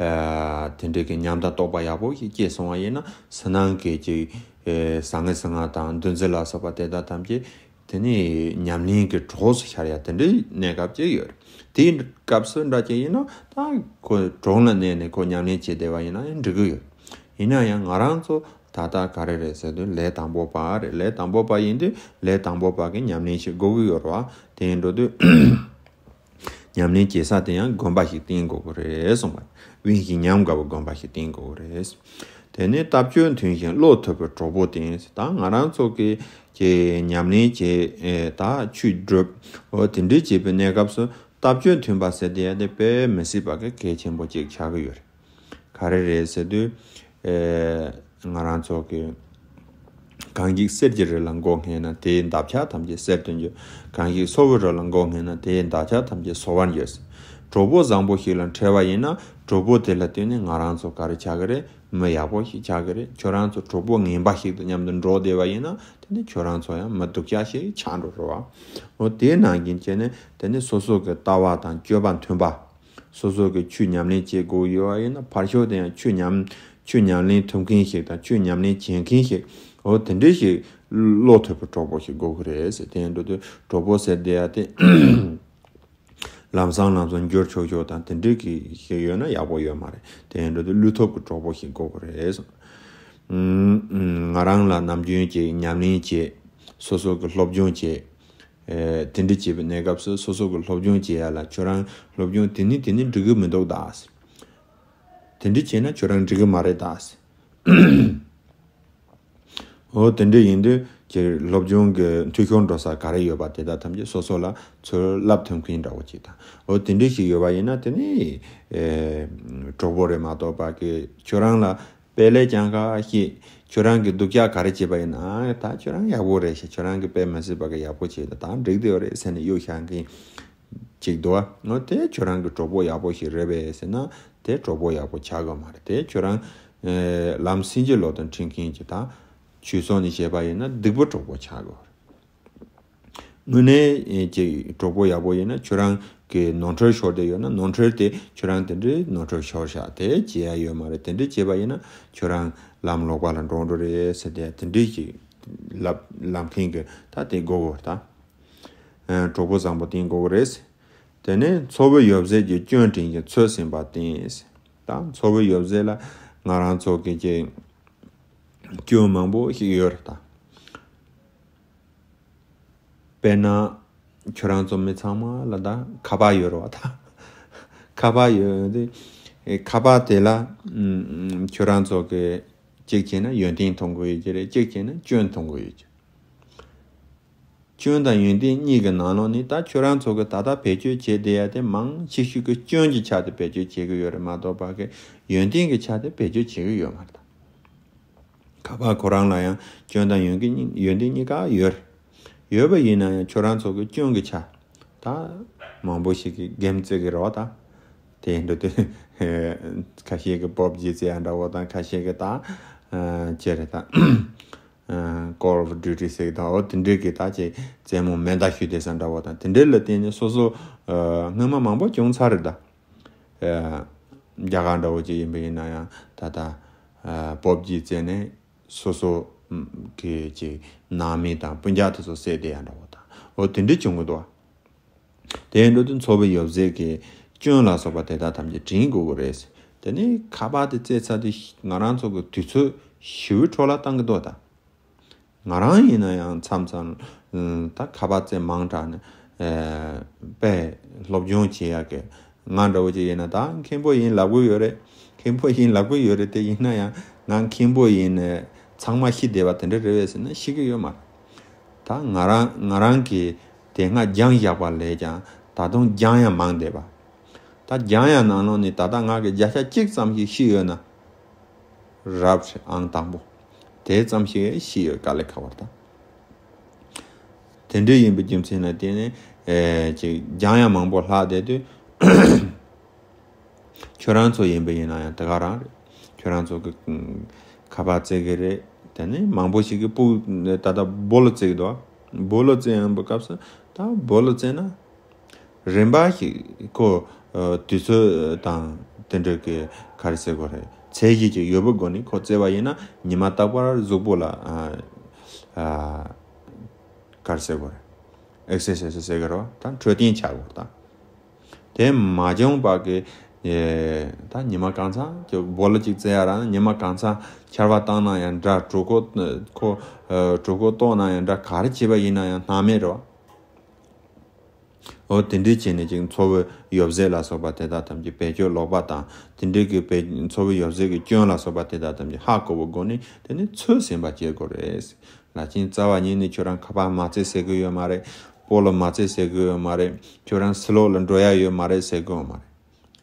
ཨ་དེ་འདྲ་གི་ཉམས་དང་རྟོགས་པ་ཡག་པོ་ཞིག་སྐྱེས་སོང་བ་ཡིན་ན་ཕྱི་ནང་གི་ཅིག་ཨེ་ཟང་ངེ་ཟིང་ངེ་དང་འདུ་འཛི་ལ་སོགས་པ་དེ་དག་ཐམས་ཅད་དེ་ནི་ཉམས་ལེན་གྱི་གྲོགས་སུ་ཤར་ཡ་དེ་འདྲའི་གནས་སྐབས་ཅིག་ཡོད་རེད། དེའི་སྐབས་སུ་འདྲ་ཅིག་ཡིན་ན་ད་ཁོ་གྲོང་ལ་གནས་ནས་ཁོ་ཉམས་ལེན་བྱེད་བསྡད་པ་ཡིན་ན་ཡང་འགྲིག་གི་ཡོད། ཡིན་ན་ཡང་ང་རང་ཚོ་ད་ལྟ་ག་རེ་རེད་ཟེར་དུས་ལས་དང་པོ་པ་རེད། ལས་དང་པོ་པ་ཡིན་དུས་ལས་དང་པོ་པ་གི་ཉམས་ལེན་ཞིག་དགོས་ཀྱི་ཡོད་རེད་བ། དེ་ཡིན་འགྲོ་དུས་ཉམས་ལེན་བྱེད་ས་དེ་ཡང་དགོན་པ་ཞིག་བསྟེན་དགོས་ཀྱི་རེད་གསུངས་པ། དབེན་ཞིང་ཉམས་དགའ་བའི་དགོན་པ་ཞིག་བསྟེན་དགོས་ཀྱི་རེད། དེ་ནས་ལྟ་སྤྱོད་མཐུན་ཞིང་བློ་ཐུབ་པའི་གྲོགས་པོ་བསྟེན། ད་ང་རང་ཚོ་གི་གི་ཉམས་ལེན་བྱེད་ད་ཆོས་སྒྲུབ་འོ་དེ་འདྲའི་བྱེད་པའི་གནས་སྐབས་སུ་ལྟ་སྤྱོད་མཐུན་པ་ཟེར་དེ་ཡ་དེ་དཔེ་མི་སྲིད་པ་གི་གལ་ཆེན་པོ་ཅིག་ཆགས་ཀྱི་ཡོད་རེད། ག་རེ་རེད་ཟེར་དུས། ཨེ། ང་རང་ཚོ་གི་གང་ཞིག་གསེར་གྱི་རི་ལ་མགོ་འཕངས་ན་དེའི་འདབ་ཆགས་ཐམས་ཅད་གསེར་དུ་འགྱུར། གང་ཞིག་སོལ་བའི་རི་ལ་མགོ་འཕངས་ན་དེའི་འདབ་ཆགས་ཐམས་ཅད་སོལ་བར་འགྱུར། གྲོགས་པོ་བཟང་པོ་ཞིག་ལ་འཕྲད་པ་ཡིན་ན་གྲོགས་པོ་དེ་ལ་བརྟེན་ནས་ང་རང་ཚོ་ག་རེ་ཆགས་ཀྱི་རེད། མི་ཡག་པོ་ཞིག་ཆགས་ཀྱི་རེད། ཁྱོད་རང་ཚོ་གྲོགས་པོ་ངན་པ་ཞིག་དང་མཉམ་དུ་འགྲོགས་བསྡད་པ་ཡིན་ན་དེ་ནི་ཁྱོད་རང་ཚོ་ཡང་མི་སྡུག་ཅག་ཞིག་ཆགས་འགྲོ་རེད་བ། འོ་དེའི་ནང་བཞིན་བྱས་ནས་དེ་ནི་སོ་སོ་གི་ལྟ་བ་དང་སྤྱོད་པ་མཐུན་པ། སོ་སོ་གི་ཆོས་ཉམས་ལེན་བྱེད་དགོས་ཡོད་པ་ཡིན་ན་ཕར་ཞོག་དེ་ཡང་ཆོས་ཉམས་ཆོས་ཉམས་ལེན་ཐུབ་མཁན་ཞིག་དང་ཆོས་ཉམས་ལེན་བྱེད་མཁན་ཞིག་འོ་དེ་འདྲ་ཞིག་བློ་ཐུབ་པའི་གྲོགས་པོ་ཞིག་དགོས་ཀྱི་རེད་ཟེར། དེ་ཡང་འགྲོ་དུས་གྲོགས་པོ་ཟེར་དེ་ཡ་དེ་ལམ་སང་ལམ་སང་འགྱུར་ཆོག་ཆོག་དང་དེ་འདྲ་གི་ཞིག་ཡོད་ན་ཡག་པོ་ཡོད་མ་རེད། དེ་ཡང་འགྲོ་དུས་བློ་ཐུབ་ཀྱི་གྲོགས་པོ་ཞིག་དགོས་ཀྱི་རེད་ཟེར། ང་རང་ལ་ནམ་རྒྱུན་གྱི་ཉམས་ལེན་བྱེད། སོ་སོ་གི་སློབ་སྦྱོང་བྱེད། ཨེ། དེ་འདྲ་བྱེད་པའི་གནས་སྐབས་སུ་སོ་སོ་གི་སློབ་སྦྱོང་བྱེད་ཡ་ལ་ཁྱོད་རང་སློབ་སྦྱོང་དེ་ནི་དེ་ནི་འགྲིག་གི་མི་འདུག་ད། དེ་འདྲ་བྱས་ན་ཁྱོད་རང་འགྲིག་གི་མ་རེད་ད། འོ་དེ་འདྲ་ཡིན་དུས་ཀྱི་སློབ་སྦྱོང་གི་འཐུས་ཤོར་འགྲོ་ས་ག་རེ་ཡོད་པ་དེ་དག་ཐམས་ཅད་སོ་སོ་ལ་ཚུར་བསླབ་ཐུབ་མཁན་འདྲ་བོ་ཅིག་དང་འོ་དེ་འདྲ་ཞིག་ཡོད་པ་ཡིན་ན་དེ་ནི་ཨེ། གྲོགས་པོ་རེད་མ་གཏོགས་པ་གི་ཁྱོད་རང་ལ། དཔེ་ལས་ཀྱང་ཁ་ཤས་ཁྱོད་རང་གི་སྡུག་ཅག་ག་རེ་བྱས་པ་ཡིན་ན་ད་ཁྱོད་རང་ཡག་པོ་རེད་ཤག་ཁྱོད་རང་གི་དཔེ་མི་སྲིད་པ་གི་ཡག་པོ་བྱས་ད་ད་འགྲིག་བསྡད་ཡོད་རེད་ཟེར་ནས་གཡུག་བཞག་མཁན་ཅིག་འདུག་ཨ། འོ་དེ་ཁྱོད་རང་གི་གྲོགས་པོ་ཡག་པོ་ཞིག་རེད་པས་ཟེར་ན་དེ་གྲོགས་པོ་ཡག་པོ་ཆགས་དགོས་མ་རེད། དེ་ཁྱོད་རང་ལམ་སེང་གེ་ལོ་དང་འཁྲིད་མཁན་ཅིག་དང་ཆོས་ཚོགས་ནས་བཤད་པ་ཡིན་ན་སྡིག་པའི་གྲོགས་པོ་ཆགས་དགོས་རེད། དངོས་གནས་ཀྱི་གྲོགས་པོ་ཡག་པོ་ཡིན་ན་ཁྱོད་རང་གི་ནོར་འཁྲུལ་ཤོར་བསྡད་ཡོད་ན་ནོར་འཁྲུལ་དེ་ཁྱོད་རང་དེ་འདྲའི་ནོར་འཁྲུལ་ཤོར་ཤག་དེ་བྱེད་ཡ་ཡོད་མ་རེད། དེ་འདྲའི་བྱས་པ་ཡིན་ན་ཁྱོད་རང་ལམ་ལོག་པ་ལ་འགྲོ་འགྲོ་རེད་ཟེར་ཏེ་དེ་འདྲའི་ཞིག་ལབ་ལབ་མཁན་གྱི་ད་དེ་དགོས་གོ་ད། གྲོགས་པོ་བཟང་པོ་བསྟེན་དགོས་གོ་རེད། དེ་ནས་འཚོ་བའི་ཡོ་བྱད་ཀྱི་སྐྱོན་དྲན་ཞིང་ཚོད་ཟིན་པ་བསྟེན། ད་འཚོ་བའི་ཡོ་བྱད་ལ་ང་རང་ཚོ་གི་ཀྱི་སྐྱོན་མང་པོ་ཞིག་ཡོད་རེད་ད། དཔེར་ན། ཁྱོད་རང་ཚོ་མི་ཚང་མ་ལ་ད་ཁ་པར་ཡོད་རེད་བ་ད། ཁ་པར་ཡོད་དེ། ཁ་པར་དེ་ལ། ཁྱོད་རང་ཚོ་གི་གཅིག་བྱས་ན་ཡོན་ཏན་མཐོང་གི་ཡོད་ཀྱི་རེད། གཅིག་བྱས་ན་སྐྱོན་མཐོང་གི་ཡོད་ཀྱི། སྐྱོན་དང་ཡོན་ཏན་གཉིས་ཀྱི་ནང་ལོགས་ནས་ད་ཁྱོད་རང་ཚོ་གི་ད་ལྟ་བེད་སྤྱོད་བྱེད་བསྡད་ཡ་དེ་མང་ཆེ་ཤོས་ཀྱི་སྐྱོན་གྱི་ཆ་དེ་བེད་སྤྱོད་བྱེད་ཀྱི་ཡོད་རེད་མ་གཏོགས་པ་གི་ཡོན་ཏན་གྱི་ཆ་དེ་བེད་སྤྱོད་བྱེད་ཀྱི་ཡོད་མ་རེད་ད། ཁ་པར་ཁོ་རང་ལ་ཡང་སྐྱོན་དང་ཡོན་གྱི་གཉིས་ཡོན་ཏན་གཉིས་ཀ་ཡོད་རེད། ཡོད་པ་ཡིན་ན་ཡང་ཁྱོད་རང་ཚོ་གི་སྐྱོན་གྱི་ཆ། ད་མང་པོ་ཞིག་གིས་གེམ་རྩེ་གི་རེད་བ་ད། དེ་འདྲ་དེ་ཁ་ཤས་ཀྱིས་པོབ་ཇི་རྩེ་ཡ་འདྲ་བོ་དང་ཁ་ཤས་ཀྱིས་ད་ཅེ་རེད་ད། Call of Duty ཟེར་གི་ད་འོ་དེ་འདྲའི་གི་ད་ཅེ་རྩེད་མོ་མེ་མདའ་གཞུ་དེ་ས་འདྲ་བོ་དང་དེ་འདྲའི་ལ་བརྟེན་ནས་སོ་སོ་སྔོན་མ་མང་པོ་བྱུང་ཚར་རེད་ད། རྒྱ་གར་འདྲ་བོ་ཅིག་ཡིན་པ་ཡིན་ན་ཡང་ད་ལྟ་པོབ་ཇི་རྩེ་ནས་སོ་སོ་གི་ཅིག་ནང་མི་དང་སྤུན་ཀྱག་དེ་ཚོ་བསད་བསྡད་ཡ་འདྲ་བོ་དང་འོ་དེ་འདྲ་བྱུང་གི་འདུག་བ། དེ་འདྲ་དུ་འཚོ་བའི་ཡོ་བྱད་ཀྱི་སྐྱོན་ལ་སོགས་པ་དེ་དག་ཐམས་ཅད་དྲན་དགོས་ཀྱི་རེད། དེ་ནས་ཁ་པར་དེ་རྩེད་ཚར་དུས་ང་རང་ཚོ་གི་དུས་ཚོད་ཞེ་པོའི་འཕྲོ་བརླག་བཏང་གི་འདུག་ད། ང་རང་ཡིན་ན་ཡང་མཚམས་མཚམས་ད་ཁ་པར་རྩེད་མང་དྲགས་ནས་དཔེ་སློབ་སྦྱོང་བྱེད་ཡག་གི་ང་འདྲ་བོ་ཅིག་ཡིན་ན་ད་མཁན་པོ་ཡིན་ལབ་གི་ཡོད་རེད། མཁན་པོ་ཡིན་ལབ་གི་ཡོད་རེད། དེ་ཡིན་ན་ཡང་ང་མཁན་པོ་ཡིན་ནས་ཚང་མ་ཤི་བསྡད་པ་དེ་འདྲ་རེད་བས་ཟེར་ན་ཤི་གི་ཡོད་མ་རེད། ད་ང་རང་ང་རང་གིས་དེ་སྔ་སྦྱངས་བཞག་པ་ལས་ཀྱང་ད་དུང་སྦྱང་ཡ་མང་བསྡད་པ། ད་སྦྱང་ཡ་ནང་ལོགས་ནས་ད་ལྟ་ང་གི་བརྒྱ་ཆ་གཅིག་ཙམ་ཞིག་ཤི་ཡོད་ན། རབ་ཨང་དང་པོ། དེ་ཙམ་ཞིག་ཤི་ཡོད་དཀའ་ལས་ཁག་པ་རེད་ད། དེ་འདྲ་ཡིན་པའི་རྒྱུ་མཚན་ལ་བརྟེན་ནས་ཨེ་ཅིག་སྦྱང་ཡ་མང་པོ་ལྷག་བསྡད་དུས། ཁྱོད་རང་ཚོ་ཡིན་པ་ཡིན་ན་ཡང་དེ་ག་རང་རེད། ཁྱོད་རང་ཚོ་གི་ཁ་པར་རྩེ་གི་རེད། དེ་ནས་མང་པོ་ཞིག་གིས་སྤུ་ད་ལྟ་སྦོ་ལོ་རྩེ་གི་འདུག་སྦོ་ལོ་རྩེ་ཡོང་བའི་སྐབས་སུ་ད་སྦོ་ལོ་རྩེ་ན། རིམ་པ་ཞིག་ཁོ་དུས་ཚོད་དང་དེ་འདྲ་གི་ག་རེ་ཟེར་དགོས་རེད། ཚད་གཞི་ཅིག་ཡོད་པའི་སྒོ་ནས་ཁོ་རྩེ་བ་ཡིན་ན་ཉི་མ་རྟག་པར་གཟུགས་པོ་ལ་ག་རེ་ཟེར་དགོས་རེད། ཨེག་སར་སའི་ཟི་ཟེར་གི་རེད་བ། ད་འཕྲོད་བསྟེན་བྱ་དགོས་ད། དེ་མ་བྱུང་བ་གི་ ཨེ། ད་ཉི་མ་གང་ཚང་ཅིག་སྦོ་ལོ་ཅིག་རྩེ་ཡ་ར་ཉི་མ་གང་ཚང་ཆར་པ་བཏང་ན་ཡང་འདྲ། གྲོད་ཁོག་ཁོ་ཨེ། གྲོད་ཁོག་ལྟོགས་ན་ཡང་འདྲ། ག་རེ་བྱས་པ་ཡིན་ན་ཡང་སྣང་མེད་རེད་བ། འོ་དེ་འདྲའི་བྱས་ནས་ཅིག་འཚོ་བའི་ཡོ་བྱད་ལ་སོགས་པ་དེ་དག་ཐམས་ཅད་བེད་སྤྱོད་ལོག་པ་དང་། དེ་འདྲའི་གི་བེད་འཚོ་བའི་ཡོ་བྱད་ཀྱི་སྐྱོན་ལ་སོགས་པ་དེ་དག་ཐམས་ཅད་ཧ་གོ་བའི་སྒོ་ནས་དེ་ནས་ཚོད་ཟིན་པ་བྱེད་དགོས་རེད། ལ་ཆེན་རྩ་བ་ཉིད་ནས་ཁྱོད་རང་ཁ་པར་མ་རྩེ་ཟེར་གི་ཡོད་མ་རེད། སྤོ་ལོ་མ་རྩེ་ཟེར་གི་ཡོད་མ་རེད། ཁྱོད་རང་ཕྱི་ལོགས་ལ་འགྲོ་ཡ་ཡོད་མ་རེད་ཟེར་གི་ཡོད་མ་རེད།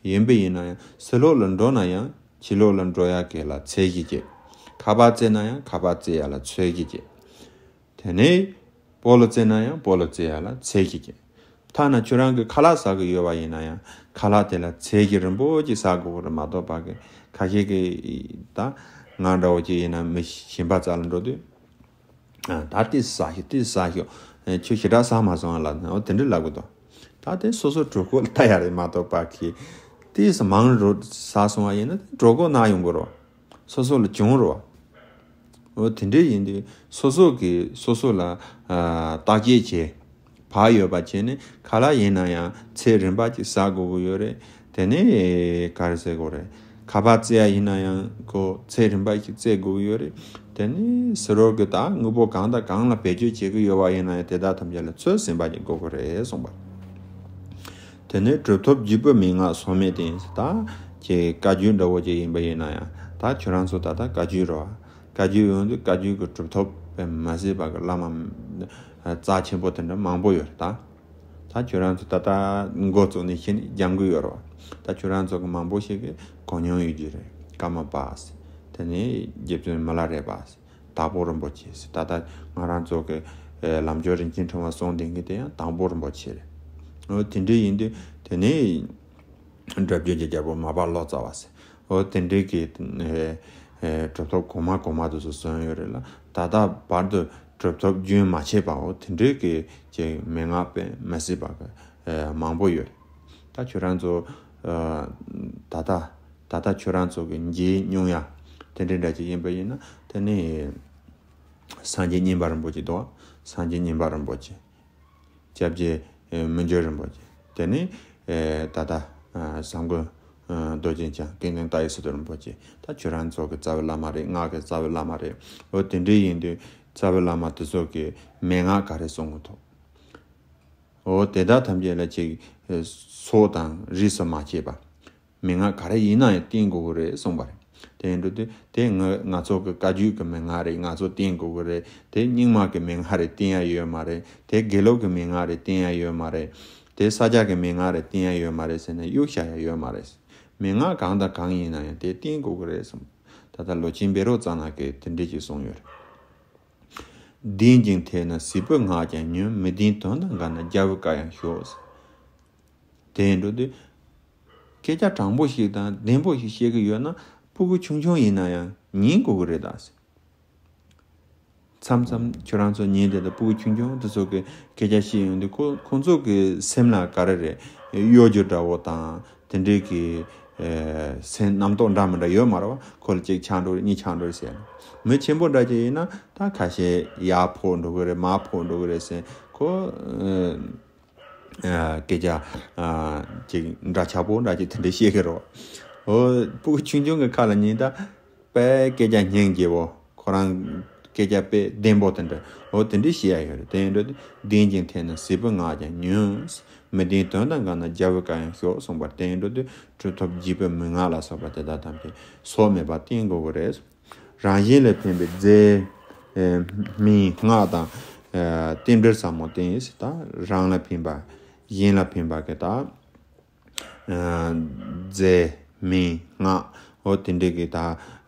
ཡིན་པས་ཡིན་ན་ཡང་ཕྱི་ལོགས་ལ་འགྲོ་ན་ཡང་ཕྱི་ལོགས་ལ་འགྲོ་ཡ་གི་ལ་ཚད་གཞི་བྱེད། ཁ་པར་རྩེ་ན་ཡང་ཁ་པར་རྩེ་ཡ་ལ་ཚད་གཞི་བྱེད། དེ་ནས་སྤོ་ལོ་རྩེ་ན་ཡང་སྤོ་ལོ་རྩེ་ཡ་ལ་ཚད་གཞི་བྱེད། ཐ་ན་ཁྱོད་རང་གི་ཁ་ལག་ཟ་གི་ཡོད་པ་ཡིན་ན་ཡང་ཁ་ལག་དེ་ལ་ཚད་གཞི་རིང་པོ་ཅིག་ཟ་དགོས་ཀྱི་རེད་མ་གཏོགས། ཕ་གི་ཁ་ཤས་ཀྱིས་ད་ང་འདྲ་བོ་ཅིག་ཡིན་ན་མི་གཞན་པ་རྩ་ལ་འགྲོ་དུས། ཨ། ད་ཏིས་ཟ་ཤོག་ཏིས་ཟ་ཤོག་ཨ། ཁྱོད་ཞེ་དྲག་ཟ་མ་སོང་ཨ་ལབ་ནས་འོ་དེ་འདྲ་ལབ་གི་འདུག་ད་དེ་སོ་སོ་གྲོད་ཁོག་ལ་ལྟ་ཡ་རེད་མ་གཏོགས། ཕ་གི་ཏིས་མང་རུ་ཟ་སོང་བ་ཡིན་ན་གྲོད་ཁོག་ན་ཡོང་གི་རེད། སོ་སོ་ལ་བྱུང་རོ། འོ་དེ་འདྲ་ཡིན་དུས་སོ་སོ་གིས་སོ་སོ་ལ་ཨ། བརྟག་དཔྱད་བྱས། བག་ཡོད་པ་བྱས་ནས་ཁ་ལག་ཡིན་ན་ཡང་ཚད་རིམ་པ་ཅིག་ཟ་དགོས་ཀྱི་ཡོད་རེད། དེ་ནས་ག་རེ་ཟེར་དགོས་རེད། ཁ་པར་རྩེ་ཡ་ཡིན་ན་ཡང་ཁོ་ཚད་རིམ་པ་ཞིག་རྩེ་དགོས་ཀྱི་ཡོད་རེད། དེ་ནས་ཕྱི་རོལ་གྱི་ད་དངོས་པོ་གང་དང་གང་ལ་བེད་སྤྱོད་བྱེད་ཀྱི་ཡོད་པ་ཡིན་ན་ཡང་དེ་དག་ཐམས་ཅད་ལ་ཚོད་ཟིན་པ་ཅིག་དགོས་ཀྱི་རེད་གསུངས་པ། དེ་ནས་གྲུབ་ཐོབ་བརྒྱུད་པའི་མན་ངག་ཟོལ་མེད་བསྟེན། ད་ཁྱེད་བཀའ་བརྒྱུད་འདྲ་བོ་ཅིག་ཡིན་པ་ཡིན་ན་ཡང་ད་ཁྱོད་རང་ཚོ་ད་ལྟ་བཀའ་བརྒྱུད་རེད་བ། བཀའ་བརྒྱུད་ཡོང་དུས་བཀའ་བརྒྱུད་ཀྱི་གྲུབ་ཐོབ་དཔེ་མ་སྲིད་པ་གི་བླ་མ་རྩ་ཆེན་པོ་དེ་འདྲ་མང་པོ་ཡོད་རེད་ད། ད་ཁྱོད་རང་ཚོ་ད་ལྟ་འགོ་བཙུགས་ནས་ཤི་ནས་སྦྱང་གི་ཡོད་རེད་བ། ད་ཁྱོད་རང་ཚོ་གི་མང་པོ་ཞིག་གིས་གོ་མྱོང་ཡོད་རྒྱུ་རེད། ཀརྨ་པ་ཟེར། དེ་ནས་རྗེ་བཙུན་མི་ལ་རས་པ་ཟེར། དྭགས་པོ་རིན་པོ་ཆེ་ཟེར། ད་ལྟ་ང་རང་ཚོ་གི་ཨེ། ལམ་མཆོག་རིན་ཆེན་ཕྲེང་བ་གསུང་བསྡད་མཁན་དེ་ཡང་དྭགས་པོ་རིན་པོ་ཆེ་རེད། འོ་དེ་འདྲ་ཡིན་དུས་དེ་ནས་སྒྲ་བསྒྱུར་གྱི་རྒྱལ་པོ་མར་པ་ལོ་ཙཱ་བ་ཟེར། འོ་དེ་འདྲའི་གི་ཨེ། ཨེ། གྲུབ་ཐོབ་གོང་མ་གོང་མ་དེ་ཚོ་གསུངས་ཡོད་རེད་ལ། ད་ལྟ་བར་དུ་གྲུབ་ཐོབ་རྒྱུན་མ་ཆད་པའོ་དེ་འདྲའི་གི་ཅིག་མན་ངག་དཔེ་མ་སྲིད་པ་གི་ཨེ། མང་པོ་ཡོད་རེད། ད་ཁྱོད་རང་ཚོ་ཨ། ད་ལྟ་ད་ལྟ་ཁྱོད་རང་ཚོ་གི་མཇལ་མྱོང་ཡ་དེ་འདྲའི་འདྲ་ཅིག་ཡིན་པ་ཡིན་ན་དེ་ནི་སངས་རྒྱས་མཉན་པ་རིན་པོ་ཆེ་དང་། སངས་རྒྱས་མཉན་པ་རིན་པོ་ཆེ། སྐྱབས་རྗེ་ཨེ། མི་འགྱུར་རིན་པོ་ཆེ། དེ་ནི་ཨེ། ད་ལྟ་ཨ། ཟམ་མགོན་ཨ། རྡོ་རྗེ་འཆང་། ཀུན་མཁྱེན་ཏཱའི་སི་ཏུ་རིན་པོ་ཆེ། ད་ཁྱོད་རང་ཚོ་གི་རྩ་བའི་བླ་མ་རེད། ང་གི་རྩ་བའི་བླ་མ་རེད། འོ་དེ་འདྲ་ཡིན་དུས་རྩ་བའི་བླ་མ་དེ་ཚོ་གི་མན་ངག་ག་རེ་གསུང་གི་འདུག་འོ་དེ་དག་ཐམས་ཅད་ལ་ཅིག་ཨེ། ཚོགས་དང་རིས་སུ་མ་ཆད་པ། མན་ངག་ག་རེ་ཡིན་ན་ཡང་བསྟེན་དགོས་ཀྱི་རེད་གསུངས་པ་རེད། དེ་ཡིན་དུས་དེ་དེ་ང་ང་ཚོ་གི་བཀའ་བརྒྱུད་ཀྱི་མན་ངག་རེད། ང་ཚོ་བསྟེན་དགོས་ཀྱི་རེད། དེ་རྙིང་མ་གི་མན་ངག་རེད། བསྟེན་ཡ་ཡོད་མ་རེད། དེ་དགེ་ལུགས་ཀྱི་མན་ངག་རེད། བསྟེན་ཡ་ཡོད་མ་རེད། དེ་ས་སྐྱ་གི་མན་ངག་རེད། བསྟེན་ཡ་ཡོད་མ་རེད་ཟེར་ནས་གཡུག་བཞག་ཡ་ཡོད་མ་རེད། མན་ངག་གང་དང་གང་ཡིན་ན་ཡང་དེ་བསྟེན་དགོས་ཀྱི་རེད་གསུངས། ད་ལྟ་ལོ་ཆེན་བཻ་རོ་ཙ་ན་གིས་དེ་འདྲ་ཅིག་གསུངས་ཡོད་རེད། ལྡན་ཅིང་འཐད་ན་ཟས་བུ་ངག་ཀྱང་ཉོན། མི་ལྡན་དོན་དང་འགལ་ན་རྒྱལ་བུའི་བཀའ་ཡང་ཞོག་ཟེར། དེ་ཡིན་འགྲོ་དུས། སྐད་ཆ་དྲང་པོ་ཞིག་དང་བདེན་པོ་ཞིག་བཤད་ཀྱི་ཡོད་ན་སྤུ་གུ་ཆུང་ཆུང་ཡིན་ན་ཡང་ཉན་དགོས་ཀྱི་རེད་ད་ཟེར། མཚམས་མཚམས་ཁྱོད་རང་ཚོ་ཉན་བསྡད་དང་སྤུ་གུ་ཆུང་ཆུང་དེ་ཚོ་གི་སྐད་ཆ་བཤད་ཡོང་དུས་ཁོ་ཁོང་ཚོ་གི་སེམས་ལ་ག་རེ་རེད། གཡོ་སྒྱུ་འདྲ་བོ་དང་དེ་འདྲའི་གི་ཨེ། སེམས་རྣམ་རྟོག་འདྲ་མི་འདྲ་ཡོད་མ་རེད་བ། ཁོ་ལ་གཅིག་ཆགས་འགྲོ་རེད། གཉིས་ཆགས་འགྲོ་རེད་ཟེར་ན། མི་ཆེན་པོ་འདྲ་ཅིག་ཡིན་ན་ད་ཁ་ཤས་ཡར་ཕོག་འགྲོ་གི་རེད། མར་ཕོག་འགྲོ་གི་རེད་ཟེར་ཁོ། ཨེ། ཨ། སྐད་ཆ་ཨ། ཅིག་འདྲ་ཆགས་པོ་འདྲ་ཅིག་དེ་འདྲ་བཤད་ཀྱི་རེད། འོ་སྤུ་གུ་ཆུང་ཆུང་གི་ཁ་ལ་ཉན་ད་དཔེ་སྐད་ཆ་སྙིང་རྗེ་བོ། ཁོ་རང་སྐད་ཆ་དཔེ་བདེན་པོ་དེ་འདྲ། འོ་དེ་འདྲ་བཤད་ཡ་ཡོད་རེད། དེ་ཡིན་འགྲོ་དུས་ལྡན་ཅིང་འཐད་ན་ཟས་བུ་ངག་ཀྱང་ཉོན། མི་ལྡན་དོན་དང་འགལ་ན་རྒྱལ་བུའི་བཀའ་ཡང་ཞོག་གསུངས་པ་རེད། དེ་ཡིན་འགྲོ་དུས་གྲུབ་ཐོབ་བརྒྱུད་པའི་མན་ངག་ལ་སོགས་པ་དེ་དག་ཐམས་ཅད་ཟོལ་མེད་པར་བསྟེན་དགོས་ཀྱི་རེད། རང་གཞན་ལ་ཕན་པའི་རྫས། ཨེ། སྨན་སྔགས་དང་། ཨེ། རྟེན་འབྲེལ་ཟབ་མོ་བསྟེན་ཟེར། ད་རང་ལ་ཕན་པ། གཞན་ལ་ཕན་པ་གི་ད། ཨེ། རྫས་སྨན་སྔགས། འོ་དེ་འདྲའི་གི་ད།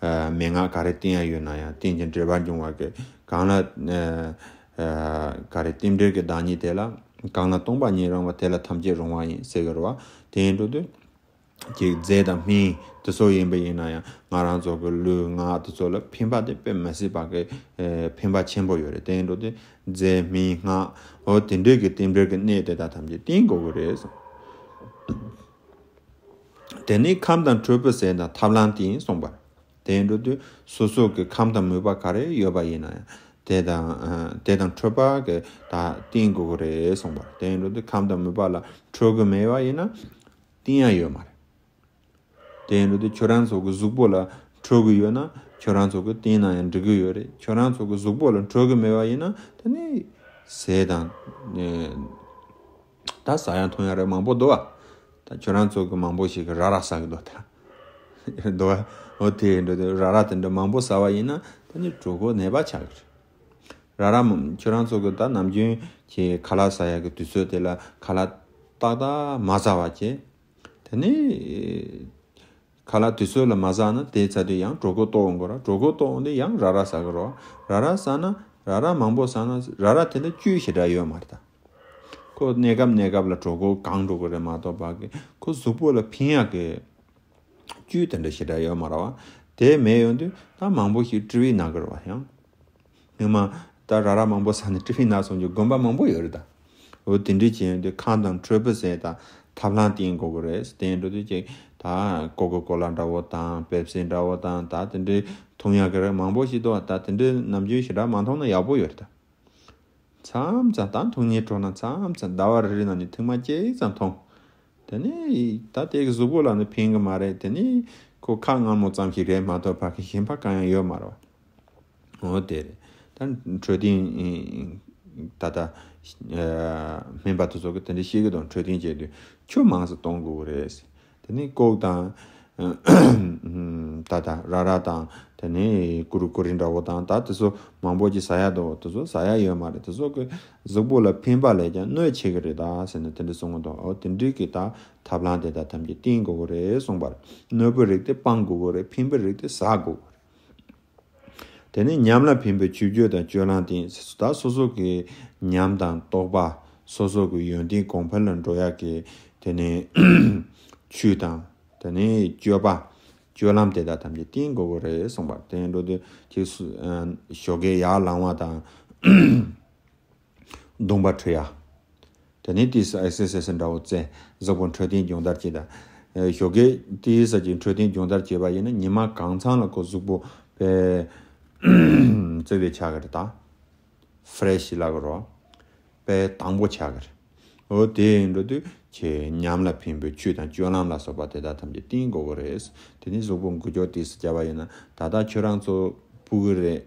ཨེ། མན་ངག་ག་རེ་བསྟེན་ཡ་ཡོད་ན་ཡང་རྟེན་ཅིང་འབྲེལ་པར་འབྱུང་བ་གི་གང་ལ། ཨེ། ཨེ། ག་རེ་རྟེན་འབྲེལ་གྱི་བདག་ཉིད་དེ་ལ། གང་ལ་སྟོང་པ་ཉིད་རུང་བ་དེ་ལ་ཐམས་ཅད་རུང་བ་ཡིན་ཟེར་གི་རེད་བ། དེ་ཡིན་འགྲོ་དུས། ཅིག་རྫས་དང་སྨན་དེ་ཚོ་ཡིན་པ་ཡིན་ན་ཡང་ང་རང་ཚོ་གི་ལུས་ངག་དེ་ཚོ་ལ་ཕན་པ་དེ་དཔེ་མ་སྲིད་པ་གི་ཨེ། ཕན་པ་ཆེན་པོ་ཡོད་རེད། དེ་ཡིན་འགྲོ་དུས་རྫས་སྨན་སྔགས་འོ་དེ་འདྲའི་གི་རྟེན་འབྲེལ་གྱི་གནས་དེ་དག་ཐམས་ཅད་བསྟེན་དགོས་ཀྱི་རེད་གསུངས། དེ་ནས་ཁམས་དང་འཕྲོད་པའི་ཟས་དང་ཐབས་ལམ་བསྟེན་གསུངས་པ། དེ་ཡིན་འགྲོ་དུས་སོ་སོ་གི་ཁམས་དང་མོས་པ་ག་རེ་ཡོད་པ་ཡིན་ན་ཡང་དེ་དང་ཨ། དེ་དང་འཕྲོད་པ་གི་ད་བསྟེན་དགོས་ཀྱི་རེད་གསུངས་པ། དེ་ཡིན་འགྲོ་དུས་ཁམས་དང་མོས་པ་ལ་འཕྲོད་ཀྱི་མེད་པ་ཡིན་ན་བསྟེན་ཡ་ཡོད་མ་རེད། དེ་ཡིན་འགྲོ་དུས་ཁྱོད་རང་ཚོ་གི་གཟུགས་པོ་ལ་འཕྲོད་གི་ཡོད་ན་ཁྱོད་རང་ཚོ་གི་བསྟེན་ན་ཡང་འགྲིག་གི་ཡོད་རེད། ཁྱོད་རང་ཚོ་གི་གཟུགས་པོ་ལ་འཕྲོད་གི་མེད་པ་ཡིན་ན་དེ་ནི་ཟས་དང་། ད་ཟ་ཡ་འཐུང་ཡ་རེ་མང་པོ་འདུག་བ། ད་ཁྱོད་རང་ཚོ་གི་མང་པོ་ཞིག་གི་ར་ར་ཟ་གི་འདུག་ད། འདུག་བ། འོ་དེ་འགྲོ་དུས་ར་ར་དེ་འདྲ་མང་པོ་ཟ་བ་ཡིན་ན་ད་ནི་གྲོད་ཁོག་ནད་པ་ཆགས་གི་རེད། ར་ར་མ་ཁྱོད་རང་ཚོ་གི་ད་ནམ་རྒྱུན་གྱི་ཁ་ལག་ཟ་ཡ་གི་དུས་ཚོད་དེ་ལ་ཁ་ལག་ཏག་ཏག་མ་ཟ་བ་བྱས། དེ་ནི་ཁ་ལག་དུས་ཚོད་ལ་མ་ཟ་ན་དེའི་ཚ་དུས་ཡང་གྲོད་ཁོག་ལྟོགས་འོང་གི་ར། གྲོད་ཁོག་ལྟོགས་འོང་དུས་ཡང་ར་ར་ཟ་གི་ར། ར་ར་ཟ་ན་ར་ར་མང་པོ་ཟ་ན་ར་ར་དེ་འདྲ་བཅུད་ཞེ་དྲག་ཡོད་མ་རེད་ད། ཁོ་གནས་སྐབས་གནས་སྐབས་ལ་གྲོད་ཁོག་གང་འགྲོ་གི་རེད་མ་གཏོགས་པ་གི་ཁོ་གཟུགས་པོ་ལ་ཕན་ཡག་གི་བཅུད་དེ་འདྲ་ཞེ་དྲག་ཡོད་མ་རེད་བ། དེ་མེད་ཡོང་དུས་ད་མང་པོ་ཞིག་ཀྲི་བི་ན་གི་རེད་བ། ཡང་སྔོན་མ་ད་ར་ར་མང་པོ་ཟ་ནས་ཀྲི་བི་ན་སོང་རྒྱུ་དགོན་པ་མང་པོ་ཡོད་རེད་ད། འོ་དེ་འདྲའི་བྱས་ཡོང་དུས་ཁམས་དང་ཁྲོས་པོ་ཟས་དང་ཐབས་ལམ་བསྟེན་དགོས་གི་རེད། དེ་འགྲོ་དུས་ཅིག་ད་ཀོ་ཀོ་ཀོ་ལ་འདྲ་བོ་དང་པེབ་སི་འདྲ་བོ་དང་ད་དེ་འདྲའི་འཐུང་ཡག་གི་རེད་མང་པོ་ཞིག་འདུག་ད་དེ་འདྲའི་ནམ་རྒྱུན་ཞེ་དྲག་མ་འཐུང་ན་ཡག་པོ་ཡོད་རེད་ད། མཚམས་མཚམས་ད་འཐུང་ཉེ་འགྲོ་ན་མཚམས་མཚམས་ཟླ་བ་རེ་རེ་ནང་ནས་ཐེངས་མ་གཅིག་ཙམ་འཐུང་། དེ་ནས་ད་དེ་གི་གཟུགས་པོ་ལ་ནི་ཕན་གི་མ་རེད། དེ་ནས་ཁོ་ཁ་མངར་མོ་ཙམ་ཞིག་རེད་མ་གཏོགས་ཕ་གི་གཞན་པ་གང་ཡང་ཡོད་མ་རེད་བ། འོ་དེ་རེད། ད་འཕྲོད་བསྟེན་ད་ལྟ་སྨན་པ་དེ་ཚོ་གི་དེ་འདྲ་བཤད་གི་འདུག་འཕྲོད་བསྟེན་བྱས་དུས་ཆུ་མང་ཙམ་གཏོང་དགོས་གི་རེད། དེ་ནས་ཀོག་དང་། ད་ད་ར་ར་དང་དེ་ནས་ཀུ་རུ་ཀུ་རི་འདྲ་བོ་དང་ད་དེ་ཚོ་མང་པོ་ཅིག་ཟ་ཡ་འདུག་དེ་ཚོ་ཟ་ཡ་ཡོད་མ་རེད། དེ་ཚོ་གི་གཟུགས་པོ་ལ་ཕན་པ་ལས་ཀྱང་གནོད་ཆེ་གི་རེད་ད་ཟེར་ནས་དེ་འདྲ་གསུང་གི་འདུག་འོ་དེ་འདྲའི་གི་ད་ཐབས་ལམ་དེ་དག་ཐམས་ཅད་བསྟེན་དགོས་གི་རེད་གསུངས་པ་རེད། གནོད་པའི་རིགས་དེ་སྤང་དགོས་གི་རེད། ཕན་པའི་རིགས་དེ་ཟ་དགོས་གི་རེད། དེ་ནས་ཉམས་ལ་ཕན་པའི་ཆོས་སྤྱོད་དང་སྤྱོད་ལམ་སྟེ། ད་སོ་སོ་གི་ཉམས་དང་རྟོགས་པ་སོ་སོ་གི་ཡོན་ཏན་གོང་འཕེལ་ལ་འགྲོ་ཡག་གི་དེ་ནས་ཆོས་དང་དེ་ནས་སྤྱོད་པ་སྤྱོད་ལམ་དེ་དག་ཐམས་ཅད་བསྟེན་དགོས་གི་རེད་གསུངས་པ་དེ་འགྲོ་དུས་ཅིག་སུ་ཞོགས་ཀས་ཡར་ལངས་པ་དང་། གདོང་པ་འཁྲུ་ཡ། དེ་ནས་ཏོག་ཙམ་ཨེག་སར་སའི་སི་འདྲ་བོ་རྩེ། གཟུགས་པོ་འཕྲོད་བསྟེན་སྦྱོང་བརྡར་བྱེད་དང་། ཞོགས་ཀས་ཏོག་ཙམ་ཅིག་འཕྲོད་བསྟེན་སྦྱོང་བརྡར་བྱས་པ་ཡིན་ན་ཉི་མ་གང་ཚང་ལ་ཁོ་གཟུགས་པོ་དཔེ་བརྩེ་བའི་ཆགས་ཀྱི་རེད་ད། ཕི་རེ་ཤི་ལབ་ཀྱི་རེད། དཔེ་དྭངས་པོ་ཆགས་ཀྱི་རེད། འོ་དེ་ཡིན་འགྲོ་དུས་ཁྱེད་ཉམས་ལ་ཕན་པའི་ཆོས་དང་སྤྱོད་ལམ་ལ་སོགས་པ་དེ་དག་ཐམས་ཅད་བསྟེན་དགོས་ཀྱི་རེད། དེ་ནས་གཟུགས་པོ་འགུལ་སྐྱོད་ཏོག་ཙམ་བྱས་པ་ཡིན་ན་ད་ལྟ་ཁྱོད་རང་ཚོ་སྤུ་གུ་རེད།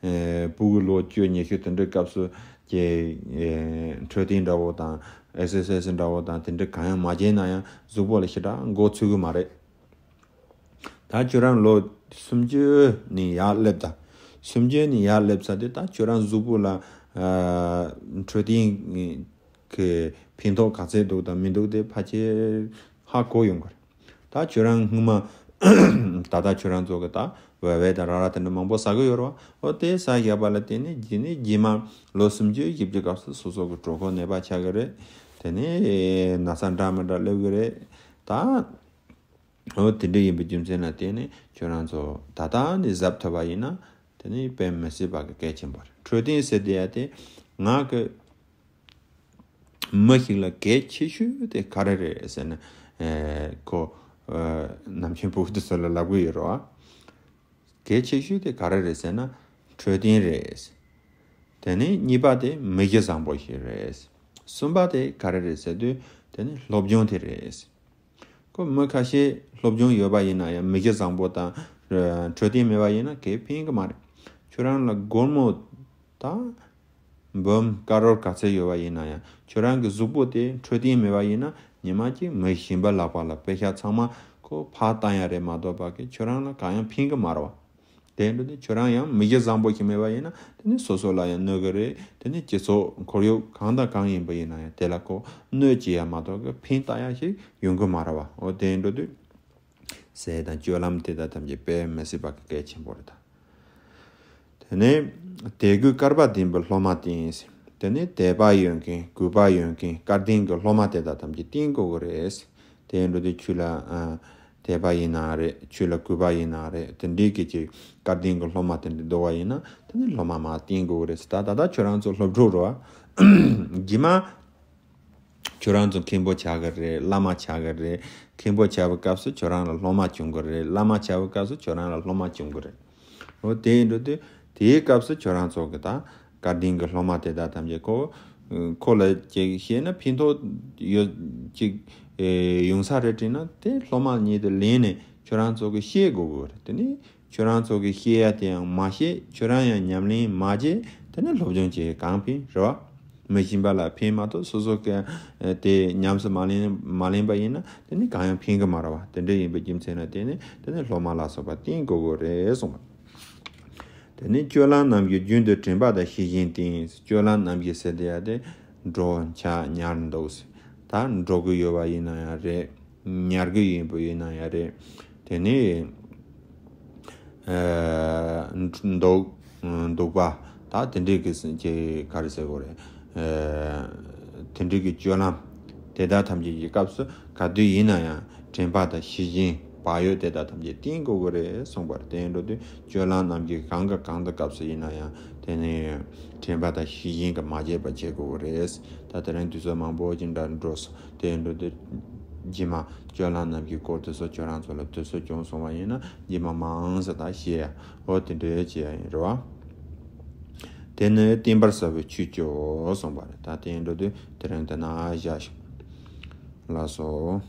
ཨེ། སྤུ་གུ་ལོ་བཅུ་ཉི་ཤུ་དེ་འདྲའི་སྐབས་སུ་ཀྱི་ཨེ། འཕྲོད་བསྟེན་འདྲ་བོ་དང་ཨེག་སར་སའི་སི་འདྲ་བོ་དང་དེ་འདྲ་གང་ཡང་མ་བྱས་ན་ཡང་གཟུགས་པོ་ལ་ཞེ་དྲག་མགོ་ཚོད་གི་མ་རེད། ད་ཁྱོད་རང་ལོ་སུམ་ཅུ་ནས་ཡར་སླེབས་དང་། སུམ་ཅུ་ནས་ཡར་སླེབས་ཚར་དུས་ད་ཁྱོད་རང་གཟུགས་པོ་ལ་ཨ། འཕྲོད་བསྟེན་གི་ཕན་ཐོགས་ག་ཚད་འདུག་དང་མི་འདུག་དེ་ཕལ་ཆེར་ཧ་གོ་ཡོང་གི་རེད། ད་ཁྱོད་རང་སྔོན་མ་ད་ལྟ་ཁྱོད་རང་ཚོ་གི་ད་བལ་བལ་དང་ར་ར་དེ་འདྲ་མང་པོ་ཟ་གི་ཡོད་རེད་བ། འོ་དེ་ཟ་བཞག་པ་ལ་བརྟེན་ནས་རྗེས་ནས་རྗེས་མ་ལོ་སུམ་ཅུ་བཞི་བཅུ་སྐབས་སུ་སོ་སོ་གི་གྲོད་ཁོག་ནད་པ་ཆགས་གི་རེད། དེ་ནས་ན་ཚ་འདྲ་མི་འདྲ་སླེབས་གི་རེད། ད་འོ་དེ་འདྲ་ཡིན་པའི་རྒྱུ་མཚན་ལ་བརྟེན་ནས་ཁྱོད་རང་ཚོ་ད་ལྟ་ནས་གཟབ་ཐུབ་པ་ཡིན་ན་དེ་ནས་དཔེ་མི་སྲིད་པ་གི་གལ་ཆེན་པོ་རེད། འཕྲོད་བསྟེན་ཟེར་དེ་ཡ་དེ་ང་གི་མི་ཞིག་ལ་གལ་ཆེ་ཤོས་དེ་ག་རེ་རེད་ཟེར་ན། ཨེ། ཁོ་ཨེ། ནམ་རྒྱུན་ཕྲུ་གུ་དེ་ཚོ་ལ་ལབ་གི་ཡོད་རེད་བ། གལ་ཆེ་ཤོས་དེ་ག་རེ་རེད་ཟེར་ན་འཕྲོད་བསྟེན་རེད། དེ་ནས་གཉིས་པ་དེ་མི་གཞི་བཟང་པོ་ཞིག་རེད། གསུམ་པ་དེ་ག་རེ་རེད་ཟེར་དུས་དེ་ནི་སློབ་སྦྱོང་དེ་རེད། ཁོ་མི་ཁ་ཤས་སློབ་སྦྱོང་ཡོད་པ་ཡིན་ན་ཡང་མི་གཞི་བཟང་པོ་དང་འཕྲོད་བསྟེན་མེད་པ་ཡིན་ན་གའི་ཕན་གི་མ་རེད། ཁྱོད་རང་ལ་སྒོར་མོ་དང་འབུམ་ཀ་རོར་ག་ཚད་ཡོད་པ་ཡིན་ན་ཡང་ཁྱོད་རང་གི་གཟུགས་པོ་དེ་འཕྲོད་བསྟེན་མེད་པ་ཡིན་ན་ཉི་མ་གཅིག་མི་གཞན་པ་ལག་པ་ལ་པེ་ཤ་ཚང་མ་ཁོ་ཕར་བཏང་ཡ་རེད་མ་གཏོགས་པ་གི་ཁྱོད་རང་ལ་གང་ཡང་ཕན་གི་མ་རེད་བ། དེ་འདྲ་དེ་ཁྱོད་རང་ཡང་མི་གཞི་བཟང་པོ་ཞིག་མེད་པ་ཡིན་ན་དེ་ནི་སོ་སོ་ལ་ཡང་གནོད་གི་རེད། དེ་ནི་སྤྱི་ཚོགས་ཁོར་ཡུག་གང་དང་གང་ཡིན་པ་ཡིན་ན་ཡང་དེ་ལ་ཁོ་གནོད་བྱེད་ཡ་མ་གཏོགས་གི་ཕན་བཏགས་ཡ་ཞིག་ཡོང་གི་མ་རེད་བ། འོ་དེ་འདྲ་དུས་ཟས་དང་སྤྱོད་ལམ་དེ་དག་ཐམས་ཅད་དཔེ་མི་སྲིད་པ་གི་གལ་ཆེན་པོ་རེད་ད། དེ་ནས་དད་གུས་སྐལ་པ་ལྡན་པའི་སློབ་མ་བསྟེན། དེ་ནས་དད་པ་ཡོད་མཁན་གུས་པ་ཡོད་མཁན་སྐལ་ལྡན་གྱི་སློབ་མ་དེ་དག་ཐམས་ཅད་བསྟེན་དགོས་ཀྱི་རེད། དེ་འགྲོ་དུས་ཁྱོད་ལ་ཨ། དད་པ་ཡིན་ན་རེད། ཁྱོད་ལ་གུས་པ་ཡིན་ན་རེད། དེ་འདྲའི་གི་ཅིག་སྐལ་ལྡན་གྱི་སློབ་མ་དེ་འདྲ་འདུག་པ་ཡིན་ན་དེ་ནི་སློབ་མ་མར་བསྟེན་དགོས་ཀྱི་རེད། ད་ད་ལྟ་ཁྱོད་རང་ཚོ་སློབ་ཕྲུག་རེད་བ། རྗེས་མ་ཁྱོད་རང་ཚོ་མཁན་པོ་ཆགས་ཀྱི་རེད། བླ་མ་ཆགས་ཀྱི་རེད། མཁན་པོ་ཆགས་པའི་སྐབས་སུ་ཁྱོད་རང་ལ་སློབ་མ་བྱུང་གི་རེད། བླ་མ་ཆགས་པའི་སྐབས་སུ་ཁྱོད་རང་ལ་སློབ་མ་བྱུང་གི་རེད། འོ་དེ་འགྲོ་དུས་དེའི་སྐབས་སུ་ཁྱོད་རང་ཚོ་གི་ད་བཀའ་དྲིན་གྱི་སློབ་མ་དེ་དག་ཐམས་ཅད་ཁོ་ཁོ་ལ་ཅིག་བཤད་ན་ཕན་ཐོགས་ཡོད་ཅིག་ཡོང་ས་རེད་དྲན་ན་དེ་སློབ་མ་ཉིད་དུ་ལེན་ནས་ ཁྱོད་རང་ཚོ་གི་ཤེས་དགོས་གི་རེད། དེ་ནི་ཁྱོད་རང་ཚོ་གི་ཤེས་ཡ་དེ་ཡང་མ་ཤེས། ཁྱོད་རང་ཡང་ཉམས་ལེན་མ་བྱས། དེ་ནི་སློབ་སྦྱོང་བྱས་གང་ཕན་རེད་བ། མི་གཞན་པ་ལ་ཕན་མ་གཏོགས་སོ་སོ་གི་དེ་ཉམས་སུ་མ་ལེན་མ་ལེན་པ་ཡིན་ན་དེ་ནི་གང་ཡང་ཕན་གི་མ་རེད་བ། དེ་འདྲ་ཡིན་པའི་རྒྱུ་མཚན་ལ་བརྟེན་ནས་དེ་ནི་སློབ་མ་ལ་སོགས་པ་བསྟེན་དགོས་གི་རེད་གསུངས་པ། དེ་ནས་སྤྱོད་ལམ་རྣམས་ཀྱི་རྒྱུན་དུ་དྲན་པ་དང་ཤེས་བཞིན་བསྟེན། སྤྱོད་ལམ་རྣམས་ཀྱི་ཟེར་དེ་ཡ་དེ་འགྲོ་འཆག་ཉལ་འདུག་ཟེར། ད་འགྲོ་གི་ཡོད་པ་ཡིན་ན་ཡང་རེད། ཉལ་གི་ཡིན་པ་ཡིན་ན་ཡང་རེད། དེ་ནས་ཨ་འདུག་འདུག་པ། ད་དེ་འདྲའི་གི་ཀྱི་ག་རེ་ཟེར་དགོས་རེད། ཨ་དེ་འདྲའི་གི་སྤྱོད་ལམ་དེ་དག་ཐམས་ཅད་ཀྱི་སྐབས་སུ་ག་དུས་ཡིན་ན་ཡང་དྲན་པ་དང་ཤེས་བཞིན་བག་ཡོད་དེ་དག་ཐམས་ཅད་བསྟེན་དགོས་ཀྱི་རེད་གསུངས་པ་རེད། དེ་ཡིན་འགྲོ་དུས་སྤྱོད་ལམ་རྣམས་ཀྱི་གང་གི་གང་དུ་སྐབས་སུ་ཡིན་ན་ཡང་དེ་ནས་དྲན་པ་དང་ཤེས་བཞིན་གྱིས་མ་བརྗེད་པ་བྱེད་དགོས་ཀྱི་རེད། ད་དེ་རིང་དུས་ཚོད་མང་པོ་ཅིག་འདྲ་འགྲོ་སོང་། དེ་ཡིན་འགྲོ་དུས་རྗེས་མ་སྤྱོད་ལམ་རྣམས་ཀྱི་སྐོར་དེ་ཚོ་ཁྱོད་རང་ཚོ་ལ་དུས་ཚོད་བྱུང་སོང་བ་ཡིན་ན་རྗེས་མ་མང་ཙམ་ད་བཤད་ཡ། འོ་དེ་འདྲ་བྱེད་ཡ་ཡིན་རེད་བ། དེ་ནི་བསྟེན་པར་བྱ་བའི་ཆོས་སྤྱོད་གསུངས་པ་རེད། ད་དེ་ཡིན་འགྲོ་དུས་དེ་རིང་དེ་ན་བཞག་ཞིག་ལགས་སོ།